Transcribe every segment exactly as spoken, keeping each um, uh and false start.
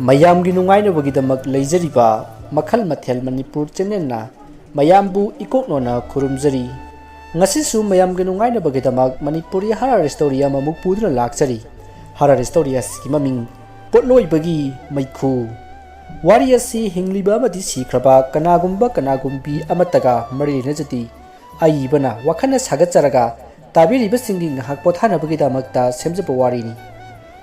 ꯃꯌꯥꯝꯒꯤ ꯅꯨꯡꯉꯥꯏꯅꯕꯒꯤꯗꯃꯛ ꯂꯩꯖꯔꯤꯕ ꯃꯈꯜ ꯃꯊꯦꯜ ꯃꯅꯤꯄꯨꯔ ꯆꯦꯅꯦꯜꯅ ꯃꯌꯥꯝꯕꯨ ꯏꯀꯣꯛꯅꯣꯅ ꯈꯨꯔꯨꯝꯖꯔꯤ꯫ ꯉꯁꯤꯁꯨ ꯃꯌꯥꯝꯒꯤ ꯅꯨꯡꯉꯥꯏꯅꯕꯒꯤꯗꯃꯛ ꯃꯅꯤꯄꯨꯔꯤ ꯍꯔꯔ ꯁ꯭ꯇꯣꯔꯤ ꯑꯃꯃꯨꯛ ꯄꯨꯗꯨꯅ ꯂꯥꯛꯆꯔꯤ꯫ ꯍꯔꯔ ꯁ꯭ꯇꯣꯔꯤ ꯑꯁꯤꯒꯤ ꯃꯃꯤꯡ ꯄꯣꯠꯂꯣꯏꯕꯒꯤ ꯃꯩꯈꯨ꯫ ꯋꯥꯔꯤ ꯑꯁꯤ ꯍꯤꯡꯂꯤꯕ ꯑꯃꯗꯤ ꯁꯤꯈ꯭ꯔꯕ ꯀꯅꯥꯒꯨꯝꯕ ꯀꯅꯥꯒꯨꯝꯕꯤ ꯑꯃꯠꯇꯒ ꯃꯔꯤ ꯂꯩꯅꯖꯗꯦ꯫ ꯑꯏꯕꯅ ꯋꯥꯈꯜꯅ ꯁꯥꯒꯠꯆꯔꯒ ꯇꯥꯕꯤꯔꯤꯕꯁꯤꯡꯒꯤ ꯉꯥꯏꯍꯥꯛ ꯄꯣꯊꯥꯅꯕꯒꯤꯗꯃꯛꯇ ꯁꯦꯝꯖꯕ ꯋꯥꯔꯤꯅꯤ꯫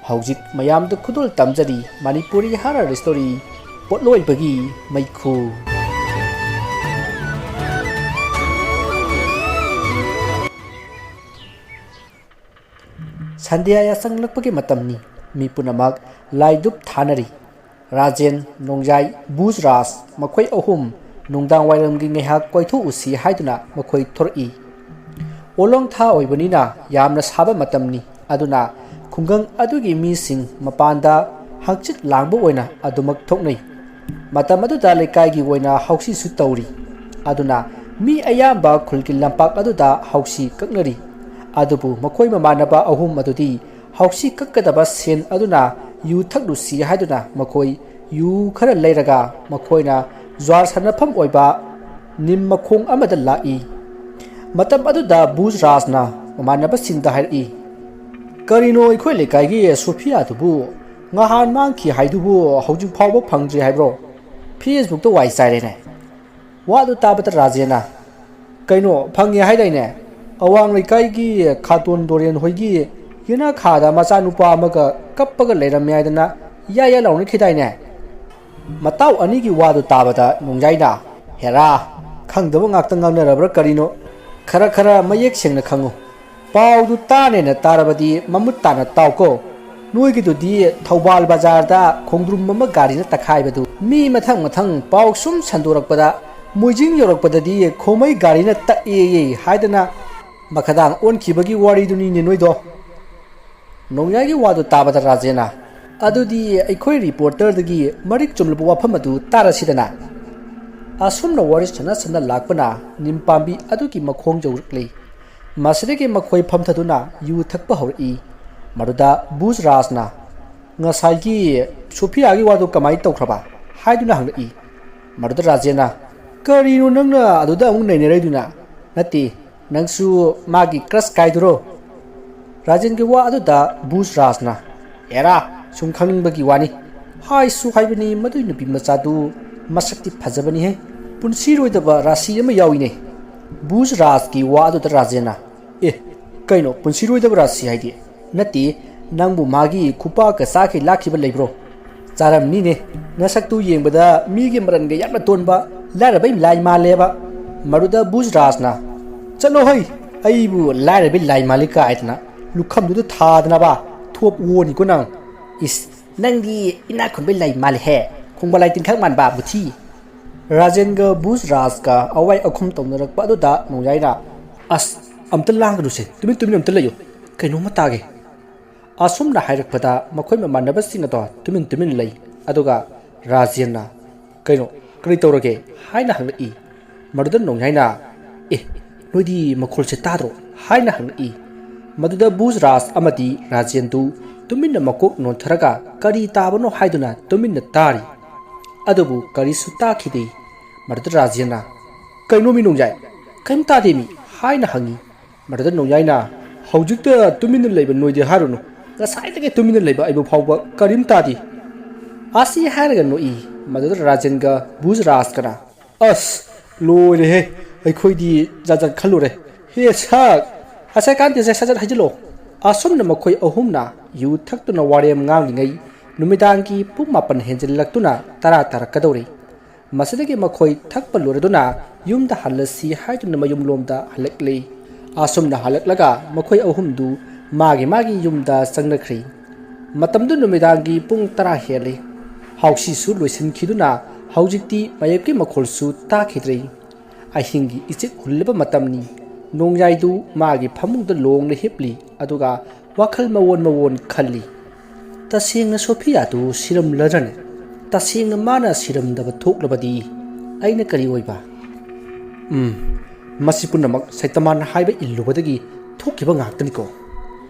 ꯍꯧꯖꯤꯛ ꯃꯌꯥꯝꯗ ꯈꯨꯗꯣꯜ ꯇꯝꯖꯔꯤ ꯃꯅꯤꯄꯨꯔꯤ ꯍꯔꯔ ꯁ꯭ꯇꯣꯔꯤ ꯄꯣꯠꯂꯣꯏꯕꯒꯤ ꯃꯩꯈꯨ꯫ ꯁꯟꯙ꯭ꯌꯥ ꯌꯥꯆꯪꯂꯛꯄꯒꯤ ꯃꯇꯝꯅꯤ꯫ ꯃꯤ ꯄꯨꯝꯅꯃꯛ ꯂꯥꯏ ꯙꯨꯞ ꯊꯥꯅꯔꯤ꯫ ꯔꯥꯖꯦꯟ, ꯅꯣꯡꯖꯥꯏ, ꯕꯨꯖ ꯔꯥꯖ, ꯃꯈꯣꯏ ꯑꯍꯨꯝ ꯅꯨꯡꯗꯥꯡ ꯋꯥꯏꯔꯝꯒꯤ ꯉꯥꯏꯍꯥꯛ ꯀꯣꯏꯊꯣꯛꯎꯁꯤ ꯍꯥꯏꯗꯨꯅ ꯃꯈꯣꯏ ꯊꯣꯔꯛꯏ꯫ ꯑꯣꯂꯣꯡ ꯊꯥ ꯑꯣꯏꯕꯅꯤꯅ ꯌꯥꯝꯅ ꯁꯥꯕ ꯃꯇꯝꯅꯤ, ꯑꯗꯨꯅ ꯈꯨꯡꯒꯪ ꯑꯗꯨꯒꯤ ꯃꯤꯁꯤꯡ ꯃꯄꯥꯟꯗ ꯍꯪꯆꯤꯠ ꯂꯥꯡꯕ ꯑꯣꯏꯅ ꯑꯗꯨꯃꯛ ꯊꯣꯛꯅꯩ꯫ ꯃꯇꯝ ꯑꯗꯨꯗ ꯂꯩꯀꯥꯏꯒꯤ ꯑꯣꯏꯅ ꯍꯧꯁꯤꯁꯨ ꯇꯧꯔꯤ, ꯑꯗꯨꯅ ꯃꯤ ꯑꯌꯥꯝꯕ ꯈꯨꯜꯒꯤ ꯂꯝꯄꯥꯛ ꯑꯗꯨꯗ ꯍꯧꯁꯤ ꯀꯛꯅꯔꯤ꯫ ꯑꯗꯨꯕꯨ ꯃꯈꯣꯏ ꯃꯃꯥꯟꯅꯕ ꯑꯍꯨꯝ ꯑꯗꯨꯗꯤ ꯍꯧꯁꯤ ꯀꯛꯀꯗꯕ ꯁꯦꯟ ꯑꯗꯨꯅ ꯌꯨ ꯊꯛꯂꯨꯁꯤ ꯍꯥꯏꯗꯨꯅ ꯃꯈꯣꯏ ꯌꯨ ꯈꯔ ꯂꯩꯔꯒ ꯃꯈꯣꯏꯅ ꯖ꯭ꯋꯥꯔ ꯁꯥꯟꯅꯐꯝ ꯑꯣꯏꯕ ꯅꯤꯝ ꯃꯈꯣꯡ ꯑꯃꯗ ꯂꯥꯛꯏ꯫ ꯃꯇꯝ ꯑꯗꯨꯗ ꯕꯨꯖ ꯔꯥꯖꯅ ꯃꯃꯥꯟꯅꯕꯁꯤꯡꯗ ꯍꯥꯏꯔꯛꯏ, "ꯀꯔꯤꯅꯣ ꯑꯩꯈꯣꯏ ꯂꯩꯀꯥꯏꯒꯤ ꯁꯣꯐꯤꯌꯥꯗꯨꯕꯨ ꯉꯍꯥꯟ ꯃꯥꯡꯈꯤ ꯍꯥꯏꯗꯨꯕꯨ ꯍꯧꯖꯤꯛ ꯐꯥꯎꯕ ꯐꯪꯗ꯭ꯔꯤ ꯍꯥꯏꯕ꯭ꯔꯣ? ꯐꯦꯁꯕꯨꯛꯇ ꯋꯥꯏ ꯆꯥꯏꯔꯦꯅꯦ!" ꯋꯥꯗꯨ ꯇꯥꯕꯗ ꯔꯥꯖꯦꯟꯅ, "ꯀꯩꯅꯣ, ꯐꯪꯉꯦ ꯍꯥꯏꯗꯥꯏꯅꯦ? ꯑꯋꯥꯡ ꯂꯩꯀꯥꯏꯒꯤ ꯈꯥꯇꯣꯟ ꯗꯣꯔꯦꯟ ꯍꯣꯏꯒꯤ ꯌꯦꯅꯥꯈꯥꯗ ꯃꯆꯥꯅꯨꯄꯥ ꯑꯃꯒ ꯀꯞꯄꯒ ꯂꯩꯔꯝꯃꯦ ꯍꯥꯏꯗꯅ ꯌꯥ ꯌꯥ ꯂꯥꯎꯅꯈꯤꯗꯥꯏꯅꯦ?" ꯃꯇꯥꯎ ꯑꯅꯤꯒꯤ ꯋꯥꯗꯨ ꯇꯥꯕꯗ ꯅꯣꯡꯖꯥꯏꯅ, "ꯍꯦꯔꯥ, ꯈꯪꯗꯕ ꯉꯥꯛꯇ ꯉꯥꯡꯅꯔꯕ꯭ꯔꯥ ꯀꯔꯤꯅꯣ? ꯈꯔ ꯈꯔ ꯃꯌꯦꯛ ꯁꯦꯡꯅ ꯈꯪꯉꯨ꯫ ꯄꯥꯎꯗꯨ ꯇꯥꯅꯦꯅ ꯇꯥꯔꯕꯗꯤ ꯃꯃꯨꯠ ꯇꯥꯅ ꯇꯥꯎꯀꯣ꯫ ꯅꯣꯏꯒꯤꯗꯨꯗꯤ ꯊꯧꯕꯥꯜ ꯕꯖꯥꯔꯗ ꯈꯣꯡꯗ꯭ꯔꯨꯝ ꯑꯃ ꯒꯥꯔꯤꯅ ꯇꯛꯈꯥꯏꯕꯗꯨ ꯃꯤ ꯃꯊꯪ ꯃꯊꯪ ꯄꯥꯎ ꯁꯨꯝ ꯁꯟꯗꯣꯔꯛꯄꯗ ꯃꯣꯏꯖꯤꯡ ꯌꯧꯔꯛꯄꯗꯗꯤ ꯈꯣꯃꯩ ꯒꯥꯔꯤꯅ ꯇꯛꯑꯦꯌꯦ ꯍꯥꯏꯗꯅ ꯃꯈꯥꯗꯥꯡ ꯑꯣꯟꯈꯤꯕꯒꯤ ꯋꯥꯔꯤꯗꯨꯅꯤꯅꯦ ꯅꯣꯏꯗꯣ?" ꯅꯣꯡꯌꯥꯏꯒꯤ ꯋꯥꯗꯨ ꯇꯥꯕꯗ ꯔꯥꯖꯦꯟꯅ, "ꯑꯗꯨꯗꯤ ꯑꯩꯈꯣꯏ ꯔꯤꯄꯣꯔꯇꯔꯗꯒꯤ ꯃꯔꯤꯛ ꯆꯨꯝꯂꯕ ꯋꯥꯐꯝ ꯑꯗꯨ ꯇꯥꯔꯁꯤꯗꯅ?" ꯑꯁꯨꯝꯅ ꯋꯥꯔꯤ ꯁꯥꯟꯅ ꯁꯥꯟꯅ ꯂꯥꯛꯄꯅ ꯅꯤꯝ ꯄꯥꯝꯕꯤ ꯑꯗꯨꯒꯤ ꯃꯈꯣꯡ ꯌꯧꯔꯛꯂꯤ꯫ ꯃꯁꯤꯗꯒꯤ ꯃꯈꯣꯏ ꯐꯝꯊꯗꯨꯅ ꯌꯨ ꯊꯛꯄ ꯍꯧꯔꯛꯏ꯫ ꯃꯗꯨꯗ ꯕꯨꯖ ꯔꯥꯖꯅ, "ꯉꯁꯥꯏꯒꯤ ꯁꯣꯐꯤꯌꯥꯒꯤ ꯋꯥꯗꯨ ꯀꯃꯥꯏꯅ ꯇꯧꯈ꯭ꯔꯕ?" ꯍꯥꯏꯗꯨꯅ ꯍꯪꯂꯛꯏ꯫ ꯃꯗꯨꯗ ꯔꯥꯖꯦꯟꯅ, "ꯀꯔꯤꯅꯣ ꯅꯪꯅ ꯑꯗꯨꯗ ꯑꯃꯨꯛ ꯅꯩꯅꯔꯛꯏꯗꯨꯅ? ꯅꯠꯇꯦ, ꯅꯪꯁꯨ ꯃꯥꯒꯤ ꯀ꯭ꯔꯁ ꯀꯥꯏꯗꯨꯔꯣ?" ꯔꯥꯖꯦꯟꯒꯤ ꯋꯥ ꯑꯗꯨꯗ ꯕꯨꯖ ꯔꯥꯖꯅ, "ꯑꯦꯔꯥ, ꯁꯨꯝ ꯈꯪꯅꯤꯡꯕꯒꯤ ꯋꯥꯅꯤ꯫ ꯍꯥꯏꯁꯨ ꯍꯥꯏꯕꯅꯤ, ꯃꯗꯨꯏ ꯅꯨꯄꯤ ꯃꯆꯥꯗꯨ ꯃꯁꯛꯇꯤ ꯐꯖꯕꯅꯤꯍꯦ꯫ ꯄꯨꯟꯁꯤꯔꯣꯏꯗꯕ ꯔꯥꯁꯤ ꯑꯃ ꯌꯥꯎꯏꯅꯦ꯫" ꯕꯨꯖ ꯔꯥꯖꯀꯤ ꯋꯥ ꯑꯗꯨꯗ ꯔꯥꯖꯦꯟꯅ, "ꯑꯦ, ꯀꯩꯅꯣ ꯄꯨꯟꯁꯤꯔꯣꯏꯗꯕ ꯔꯥꯁꯤ ꯍꯥꯏꯗꯤ?" "ꯅꯠꯇꯦ, ꯅꯪꯕꯨ ꯃꯥꯒꯤ ꯈꯨꯄꯥꯛꯀ ꯆꯥꯈꯩ ꯂꯥꯛꯈꯤꯕ ꯂꯩꯕ꯭ꯔꯣ?" "ꯆꯥꯔꯝꯅꯤꯅꯦ, ꯅꯁꯛꯇꯨ ꯌꯦꯡꯕꯗ ꯃꯤꯒꯤ ꯃꯔꯟꯒ ꯌꯥꯝꯅ ꯇꯣꯟꯕ ꯂꯥꯏꯔꯕꯩ ꯂꯥꯏ ꯃꯥꯜꯂꯦꯕ꯫" ꯃꯗꯨꯗ ꯕꯨꯖ ꯔꯥꯖꯅ, "ꯆꯠꯂꯣ ꯍꯩ, ꯑꯩꯕꯨ ꯂꯥꯏꯔꯕꯩ ꯂꯥꯏ ꯃꯥꯜꯂꯤ ꯀꯥꯏꯗꯅ ꯂꯨꯈꯝꯗꯨꯗ ꯊꯥꯗꯅꯕ ꯊꯣꯞ ꯑꯣꯅꯤꯀꯣ ꯅꯪ꯫ ꯏꯁ, ꯅꯪꯗꯤ ꯏꯅꯥꯛ ꯈꯨꯟꯕꯩ ꯂꯥꯏ ꯃꯥꯜꯂꯦꯍꯦ, ꯈꯣꯡꯕ ꯂꯥꯏ ꯇꯤꯟꯈꯥꯛ ꯃꯥꯟꯕ ꯃꯨꯊꯤ꯫" ꯔꯥꯖꯦꯟꯒ ꯕꯨꯖ ꯔꯥꯖꯀ ꯑꯋꯥꯏ ꯑꯈꯨꯝ ꯇꯧꯅꯔꯛꯄ ꯑꯗꯨꯗ ꯅꯣꯡꯌꯥꯏꯅ, "ꯑꯁ, ꯑꯝꯇ ꯂꯥꯡꯒꯅꯨꯁꯦ, ꯇꯨꯃꯤꯟ ꯇꯨꯃꯤꯟ ꯑꯝꯇ ꯂꯩꯌꯨ, ꯀꯩꯅꯣꯝꯃ ꯇꯥꯒꯦ꯫" ꯑꯁꯨꯝꯅ ꯍꯥꯏꯔꯛꯄꯗ ꯃꯈꯣꯏ ꯃꯃꯥꯟꯅꯕꯁꯤꯡ ꯑꯗꯣ ꯇꯨꯃꯤꯟ ꯇꯨꯃꯤꯟ ꯂꯩ꯫ ꯑꯗꯨꯒ ꯔꯥꯖꯦꯟꯅ, "ꯀꯩꯅꯣ, ꯀꯔꯤ ꯇꯧꯔꯒꯦ?" ꯍꯥꯏꯅ ꯍꯪꯂꯛꯏ꯫ ꯃꯗꯨꯗ ꯅꯣꯡꯌꯥꯏꯅ, "ꯑꯦ, ꯅꯣꯏꯗꯤ ꯃꯈꯣꯜꯁꯦ ꯇꯥꯗ꯭ꯔꯣ?" ꯍꯥꯏꯅ ꯍꯪꯂꯛꯏ꯫ ꯃꯗꯨꯗ ꯕꯨꯖ ꯔꯥꯖ ꯑꯃꯗꯤ ꯔꯥꯖꯦꯟꯗꯨ ꯇꯨꯃꯤꯟꯅ ꯃꯀꯣꯛ ꯅꯣꯟꯊꯔꯒ ꯀꯔꯤ ꯇꯥꯕꯅꯣ ꯍꯥꯏꯗꯨꯅ ꯇꯨꯃꯤꯟꯅ ꯇꯥꯔꯤ꯫ ꯑꯗꯨꯕꯨ ꯀꯔꯤꯁꯨ ꯇꯥꯈꯤꯗꯦ꯫ ꯃꯗꯨꯗ ꯔꯥꯖꯦꯟꯅ, "ꯀꯩꯅꯣ ꯃꯤ ꯅꯣꯡꯌꯥꯏ, ꯀꯔꯤꯝ ꯇꯥꯗꯦ ꯃꯤ?" ꯍꯥꯏꯅ ꯍꯪꯉꯤ꯫ ꯃꯗꯨꯗ ꯅꯣꯡꯌꯥꯏꯅ, "ꯍꯧꯖꯤꯛꯇ ꯇꯨꯃꯤꯟꯅ ꯂꯩꯕ ꯅꯣꯏꯗꯤ ꯍꯥꯏꯔꯨꯅꯨ, ꯉꯁꯥꯏꯗꯒꯤ ꯇꯨꯃꯤꯟꯅ ꯂꯩꯕ ꯑꯩꯕꯨ ꯐꯥꯎꯕ ꯀꯔꯤꯝ ꯇꯥꯗꯦ꯫" ꯑꯁꯤ ꯍꯥꯏꯔꯒ ꯅꯣꯛꯏ꯫ ꯃꯗꯨꯗ ꯔꯥꯖꯦꯟꯒ ꯕꯨꯖ ꯔꯥꯖꯀꯅ, "ꯑꯁ, ꯂꯣꯏꯔꯦꯍꯦ, ꯑꯩꯈꯣꯏꯗꯤ ꯖꯥꯠ ꯖꯥꯠ ꯈꯜꯂꯨꯔꯦ꯫ ꯍꯦ ꯁꯛ, ꯑꯁꯥꯏ ꯀꯥꯟꯗꯦꯁꯦ, ꯁꯠ ꯁꯠ ꯍꯩꯖꯤꯜꯂꯣ꯫" ꯑꯁꯨꯝꯅ ꯃꯈꯣꯏ ꯑꯍꯨꯝꯅ ꯌꯨ ꯊꯛꯇꯨꯅ ꯋꯥꯔꯦꯝ ꯉꯥꯡꯂꯤꯉꯩ ꯅꯨꯃꯤꯗꯥꯡꯒꯤ ꯄꯨꯡ ꯃꯥꯄꯟ ꯍꯦꯟꯖꯤꯜꯂꯛꯇꯨꯅ ꯇꯔꯥ ꯇꯥꯔꯛꯀꯗꯧꯔꯦ꯫ ꯃꯁꯤꯗꯒꯤ ꯃꯈꯣꯏ ꯊꯛꯄ ꯂꯣꯏꯔꯗꯨꯅ ꯌꯨꯝꯗ ꯍꯜꯂꯁꯤ ꯍꯥꯏꯗꯨꯅ ꯃꯌꯨꯝꯂꯣꯝꯗ ꯍꯜꯂꯛꯂꯦ꯫ ꯑꯁꯨꯝꯅ ꯍꯜꯂꯛꯂꯒ ꯃꯈꯣꯏ ꯑꯍꯨꯝꯗꯨ ꯃꯥꯒꯤ ꯃꯥꯒꯤ ꯌꯨꯝꯗ ꯆꯪꯅꯈ꯭ꯔꯦ꯫ ꯃꯇꯝꯗꯨ ꯅꯨꯃꯤꯗꯥꯡꯒꯤ ꯄꯨꯡ ꯇꯔꯥ ꯍꯦꯜꯂꯦ꯫ ꯍꯥꯎꯁꯤꯁꯨ ꯂꯣꯏꯁꯤꯟꯈꯤꯗꯨꯅ ꯍꯧꯖꯤꯛꯇꯤ ꯃꯌꯦꯞꯀꯤ ꯃꯈꯣꯜꯁꯨ ꯇꯥꯈꯤꯗ꯭ꯔꯦ꯫ ꯑꯍꯤꯡꯒꯤ ꯏꯆꯤꯛ ꯍꯨꯜꯂꯕ ꯃꯇꯝꯅꯤ꯫ ꯅꯣꯡꯌꯥꯏꯗꯨ ꯃꯥꯒꯤ ꯐꯃꯨꯡꯗ ꯂꯣꯡꯅ ꯍꯤꯞꯂꯤ, ꯑꯗꯨꯒ ꯋꯥꯈꯜ ꯃꯋꯣꯟ ꯃꯋꯣꯟ ꯈꯜꯂꯤ꯫ "ꯇꯁꯦꯡꯅ ꯁꯣꯐꯤꯌꯥꯗꯨ ꯁꯤꯔꯝꯂꯗ꯭ꯔꯅꯦ? ꯇꯁꯦꯡꯅ ꯃꯥꯅ ꯁꯤꯔꯝꯗꯕ ꯊꯣꯛꯂꯕꯗꯤ ꯑꯩꯅ ꯀꯔꯤ ꯑꯣꯏꯕ? ꯎꯝ, ꯃꯁꯤ ꯄꯨꯝꯅꯃꯛ ꯁꯩꯇꯃꯥꯟꯅ ꯍꯥꯏꯕ ꯏꯜꯂꯨꯕꯗꯒꯤ ꯊꯣꯛꯈꯤꯕ ꯉꯥꯛꯇꯅꯤꯀꯣ꯫"